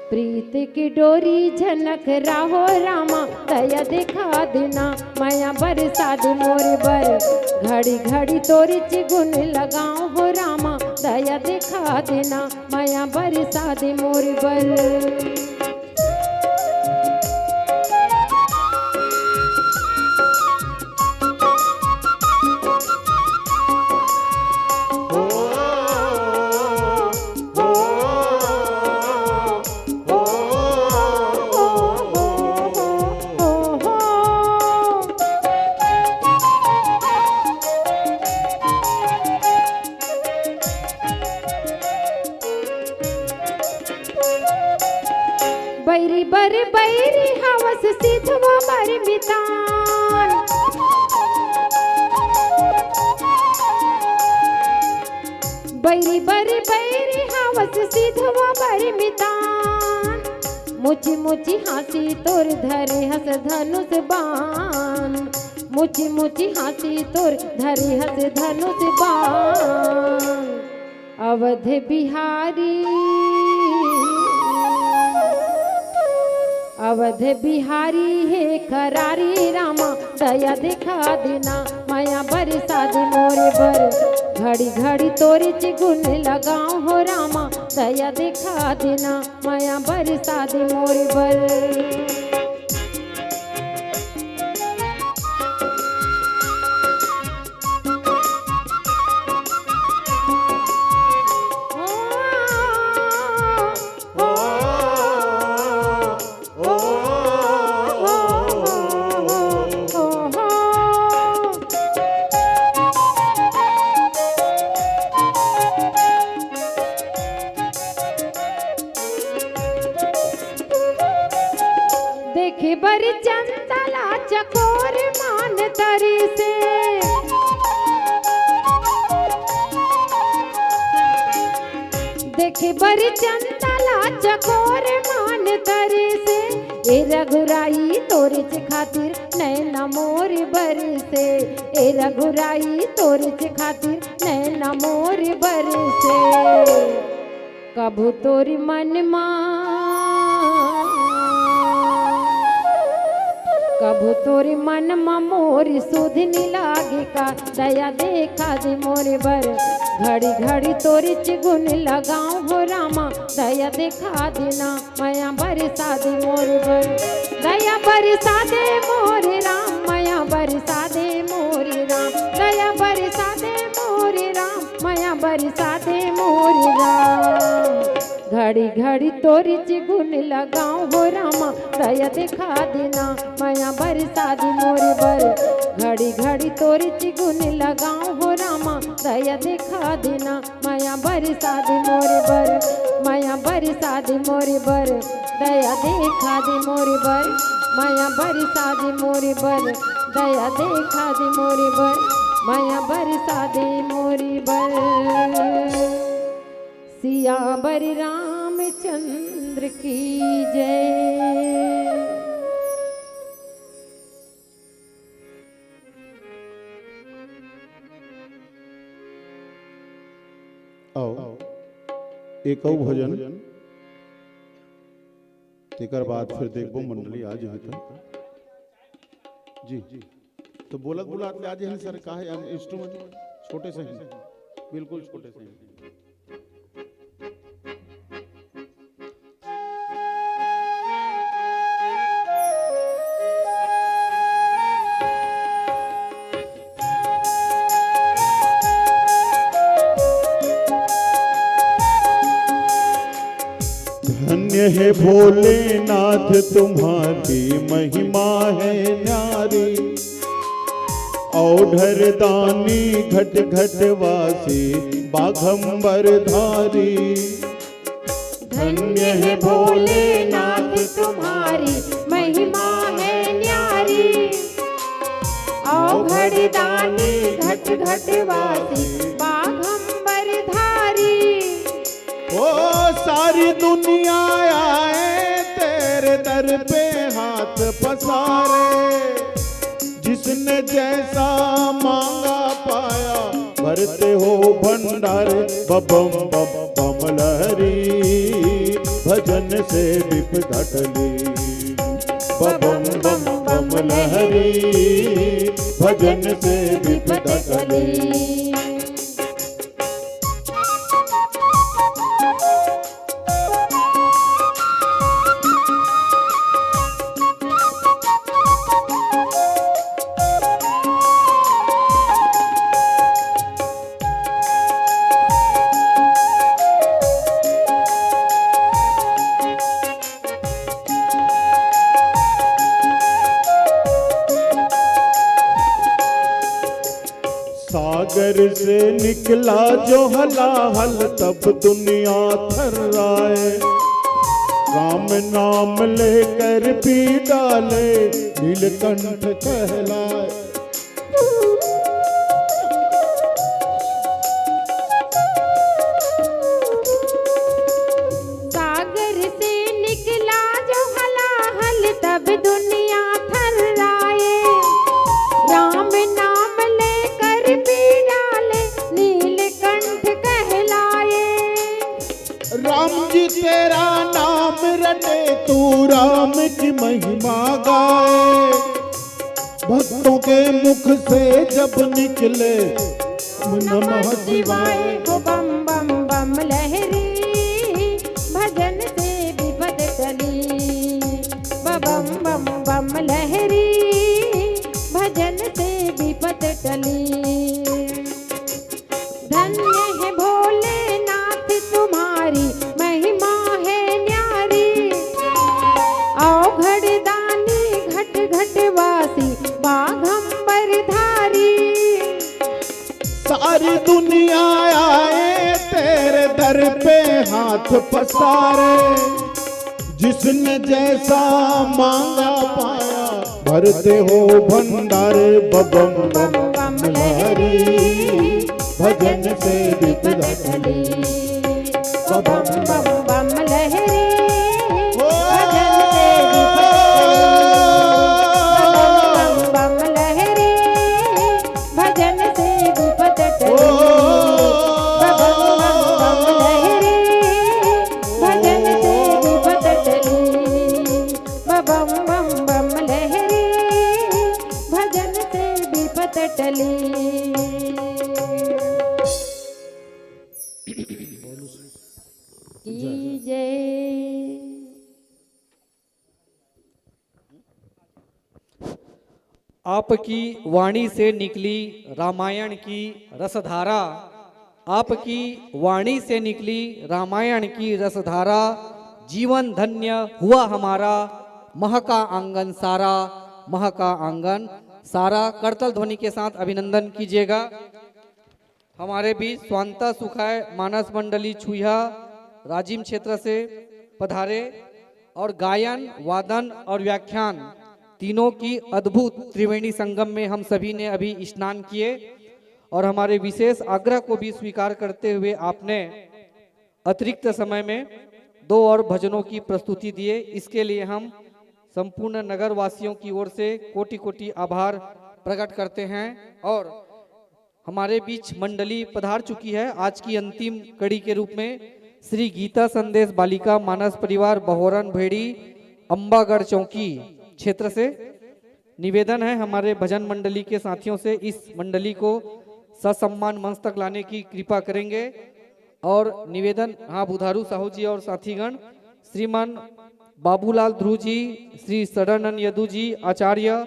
प्रीत की डोरी झनक राहो रामा, दया दिखा देना, मया बरसा दे मोरे बर। घड़ी घड़ी तोरी चिगुन लगाओ हो रामा, दया दिखा देना, मया बरसा दे मोरे बर। बैरी बर बैरी हवस सिधवा बर मितान। बैरी बर बैरी हवस सिधवा बर मितान। मुची मुची हाँसी तोर धरे हस धनुष बाण। मुची मुची हाँसी तोर धरे हस धनुष बाण। अवध बिहारी, अवध बिहारी हे करारी रामा, दया देखा देना, मया बरसा दे मोरे बर। घड़ी घड़ी तोरेच गुन लगाओं हो रामा, दया देखा देना, मया बरसा दे मोरे बर। देखे बर चंदा ला चकोर मान तरिसे। देखे बर चंदा ला चकोर मान तरिसे। ए रघुराई तोरेच खातिर नैना मोर बरसे। ए रघुराई तोरेच खातिर नैना मोर बरसे। कभू तोर मन मा, कभू तोर मन मा मोर सुध नि लागे का, दया देखा दे मोरे बर। घड़ी घड़ी तोरेच गुन लगाओं हो रामा, दया देखा देना, मया बरसा दे मोरे बर। दया बरसा दे मोरे राम, मया बरसा दे मोरे राम, दया बरसा दे मोरे राम, मया बरसा दे मोरे राम। घड़ी घड़ी तोरेच गुन लगाओं हो रामा, दया देखा देना, मया बरसा दे मोरे बर। घड़ी घड़ी तोरेच गुन लगाओं हो रामा, दया देखा देना, मया बरसा दे मोरे बर, मया बरसा दे मोरे बर। दया देखा दे मोरे बर, मया बरसा दे मोरे बर। दया देखा दे मोरे बर, मया बरसा दे मोरे बर। सियावर रामचंद्र की जय। आओ, एक अउ भजन, तेकर बाद फिर देखबो मंडली आ जाही त। जी, तो बोलत बुलात ले आ जाही सर, का हे, हम instrument छोटे से ही, बिल्कुल छोटे से ही। धन्य हे भोलेनाथ तुम्हारी महिमा है न्यारी। औढर दानी घट घट वासी बाघंबर धारी। धन्य है भोलेनाथ तुम्हारी महिमा है न्यारी। औघड़ दानी घट घट वासी बाघंबर धारी। ओ सारी दुनिया आए तेरे दर पे हाथ पसारे। जिसने जैसा मांगा पाया, भरते हो भंडार। बबम बम बम लहरी, भजन से विपदा टली। बबम बम बम लहरी, भजन से विपदा टली। सागर से निकला जो हलाहल, तब दुनिया थर्राए। राम नाम लेकर पी डाले, नीलकंठ कहलाए। सागर से निकला जो हलाहल, तब दुनिया थर्राए। राम नाम लेकर पी डाले, नीलकंठ कहलाए। राम जी तेरा नाम रटे, तू राम की महिमा गाए। भक्तों के मुख से जब निकले, नमः शिवाय। बम बम बम लहरी, भजन से विपद टली। बम बम बम लहरी, भजन से विपद टली। धन्य है भोलेनाथ तुम्हारी, महिमा है न्यारी। अवघड़ दानी घट घट वासी, बाघंबर धारी। सारी दुनिया आए तेरे दर पे हाथ पसारे, जिसने जैसा मांगा पाया, भरते हो भंडारे। बम बम बम लहरी, भजन से विपद टली। बम बम बम लहरी, भजन से विपद टली। बम बम लहरी, भजन से विपद टली। बम बम बम लहरी, भजन से विपद टली। बम बम बम लहरी, भजन से विपद टली। की जय। आपकी वाणी से निकली रामायण की रसधारा, आपकी वाणी से निकली रामायण की रसधारा। जीवन धन्य हुआ हमारा, महका आंगन सारा, महका आंगन सारा। करताल ध्वनि के साथ अभिनंदन कीजिएगा। हमारे बीच स्वांता सुखाय मानस मंडली छुईहा राजिम क्षेत्र से पधारे और गायन, वादन और व्याख्यान तीनों की अद्भुत त्रिवेणी संगम में हम सभी ने अभी स्नान किए और हमारे विशेष आग्रह को भी स्वीकार करते हुए आपने अतिरिक्त समय में दो और भजनों की प्रस्तुति दिए। इसके लिए हम संपूर्ण नगर वासियों की ओर से कोटि कोटि आभार प्रकट करते हैं और हमारे बीच मंडली पधार चुकी है आज की अंतिम कड़ी के रूप में। श्री गीता संदेश बालिका मानस परिवार बहोरन भेड़ी अम्बागढ़ चौकी क्षेत्र से निवेदन है हमारे भजन मंडली के साथियों से इस मंडली को ससम्मान मंच तक लाने की कृपा करेंगे। और निवेदन, हाँ, बुधारू साहू जी और साथीगण, श्रीमान बाबूलाल ध्रुव जी, श्री सदानंद यदु जी आचार्य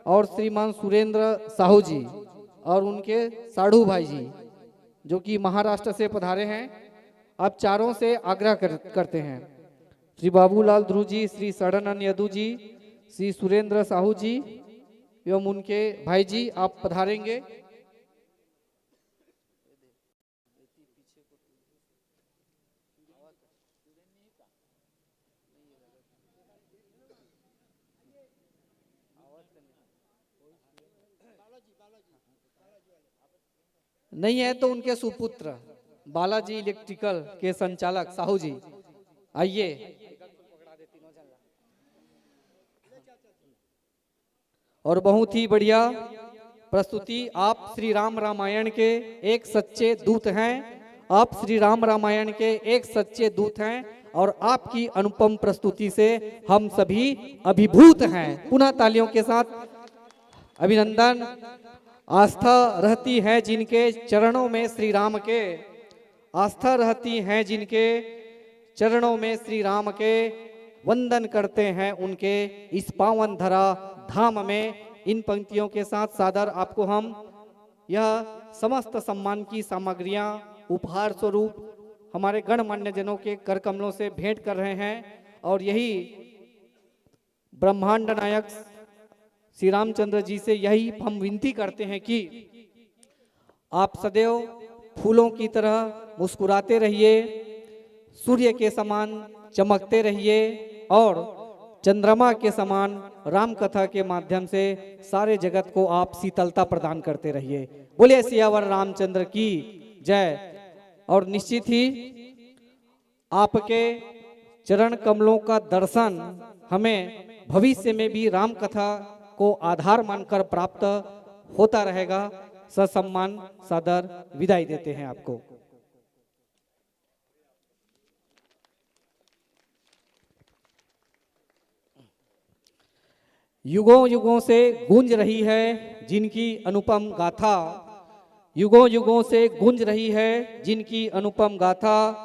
और श्रीमान सुरेंद्र साहू जी और उनके साढ़ू भाई जी, जो कि महाराष्ट्र से पधारे हैं, आप चारों से आग्रह कर, करते हैं। श्री बाबूलाल ध्रुव जी, श्री सदानंद यदु जी, श्री सुरेंद्र साहू जी एवं उनके भाई जी, आप पधारेंगे। नहीं है तो उनके सुपुत्र बालाजी इलेक्ट्रिकल के संचालक साहू जी, आइए। और बहुत ही बढ़िया प्रस्तुति। आप श्री राम रामायण के एक सच्चे दूत हैं, आप श्री राम रामायण के एक सच्चे दूत हैं और आपकी अनुपम प्रस्तुति से हम सभी अभिभूत हैं। पुनः तालियों के साथ अभिनंदन। आस्था रहती है जिनके चरणों में श्री राम के, आस्था रहती है जिनके चरणों में श्री राम के, वंदन करते हैं उनके इस पावन धरा धाम में। इन पंक्तियों के साथ सादर आपको हम यह समस्त सम्मान की सामग्रियां उपहार स्वरूप हमारे गणमान्य जनों के कर कमलों से भेंट कर रहे हैं और यही ब्रह्मांड नायक श्री रामचंद्र जी से यही हम विनती करते हैं कि आप सदैव फूलों की तरह मुस्कुराते रहिए, सूर्य के समान चमकते रहिए और चंद्रमा के समान राम कथा के माध्यम से सारे जगत को आप शीतलता प्रदान करते रहिए। बोलिए सियावर रामचंद्र की जय। और निश्चित ही आपके चरण कमलों का दर्शन हमें भविष्य में भी राम कथा को आधार मानकर प्राप्त होता रहेगा। ससम्मान सादर विदाई देते हैं आपको। युगों युगों से गूंज रही है जिनकी अनुपम गाथा, युगों युगों से गूंज रही है जिनकी अनुपम गाथा।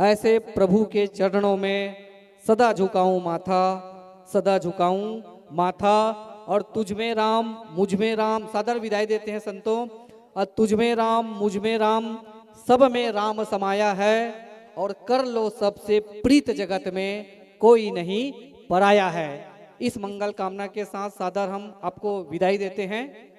ऐसे प्रभु के चरणों में सदा झुकाऊं माथा, सदा झुकाऊं माथा। और तुझ में राम, मुझ में राम, सादर विदाई देते हैं संतों। और तुझ में राम, मुझ में राम, सब में राम समाया है। और कर लो सबसे प्रीत जगत में, कोई नहीं पराया है। इस मंगल कामना के साथ सादर हम आपको विदाई देते हैं।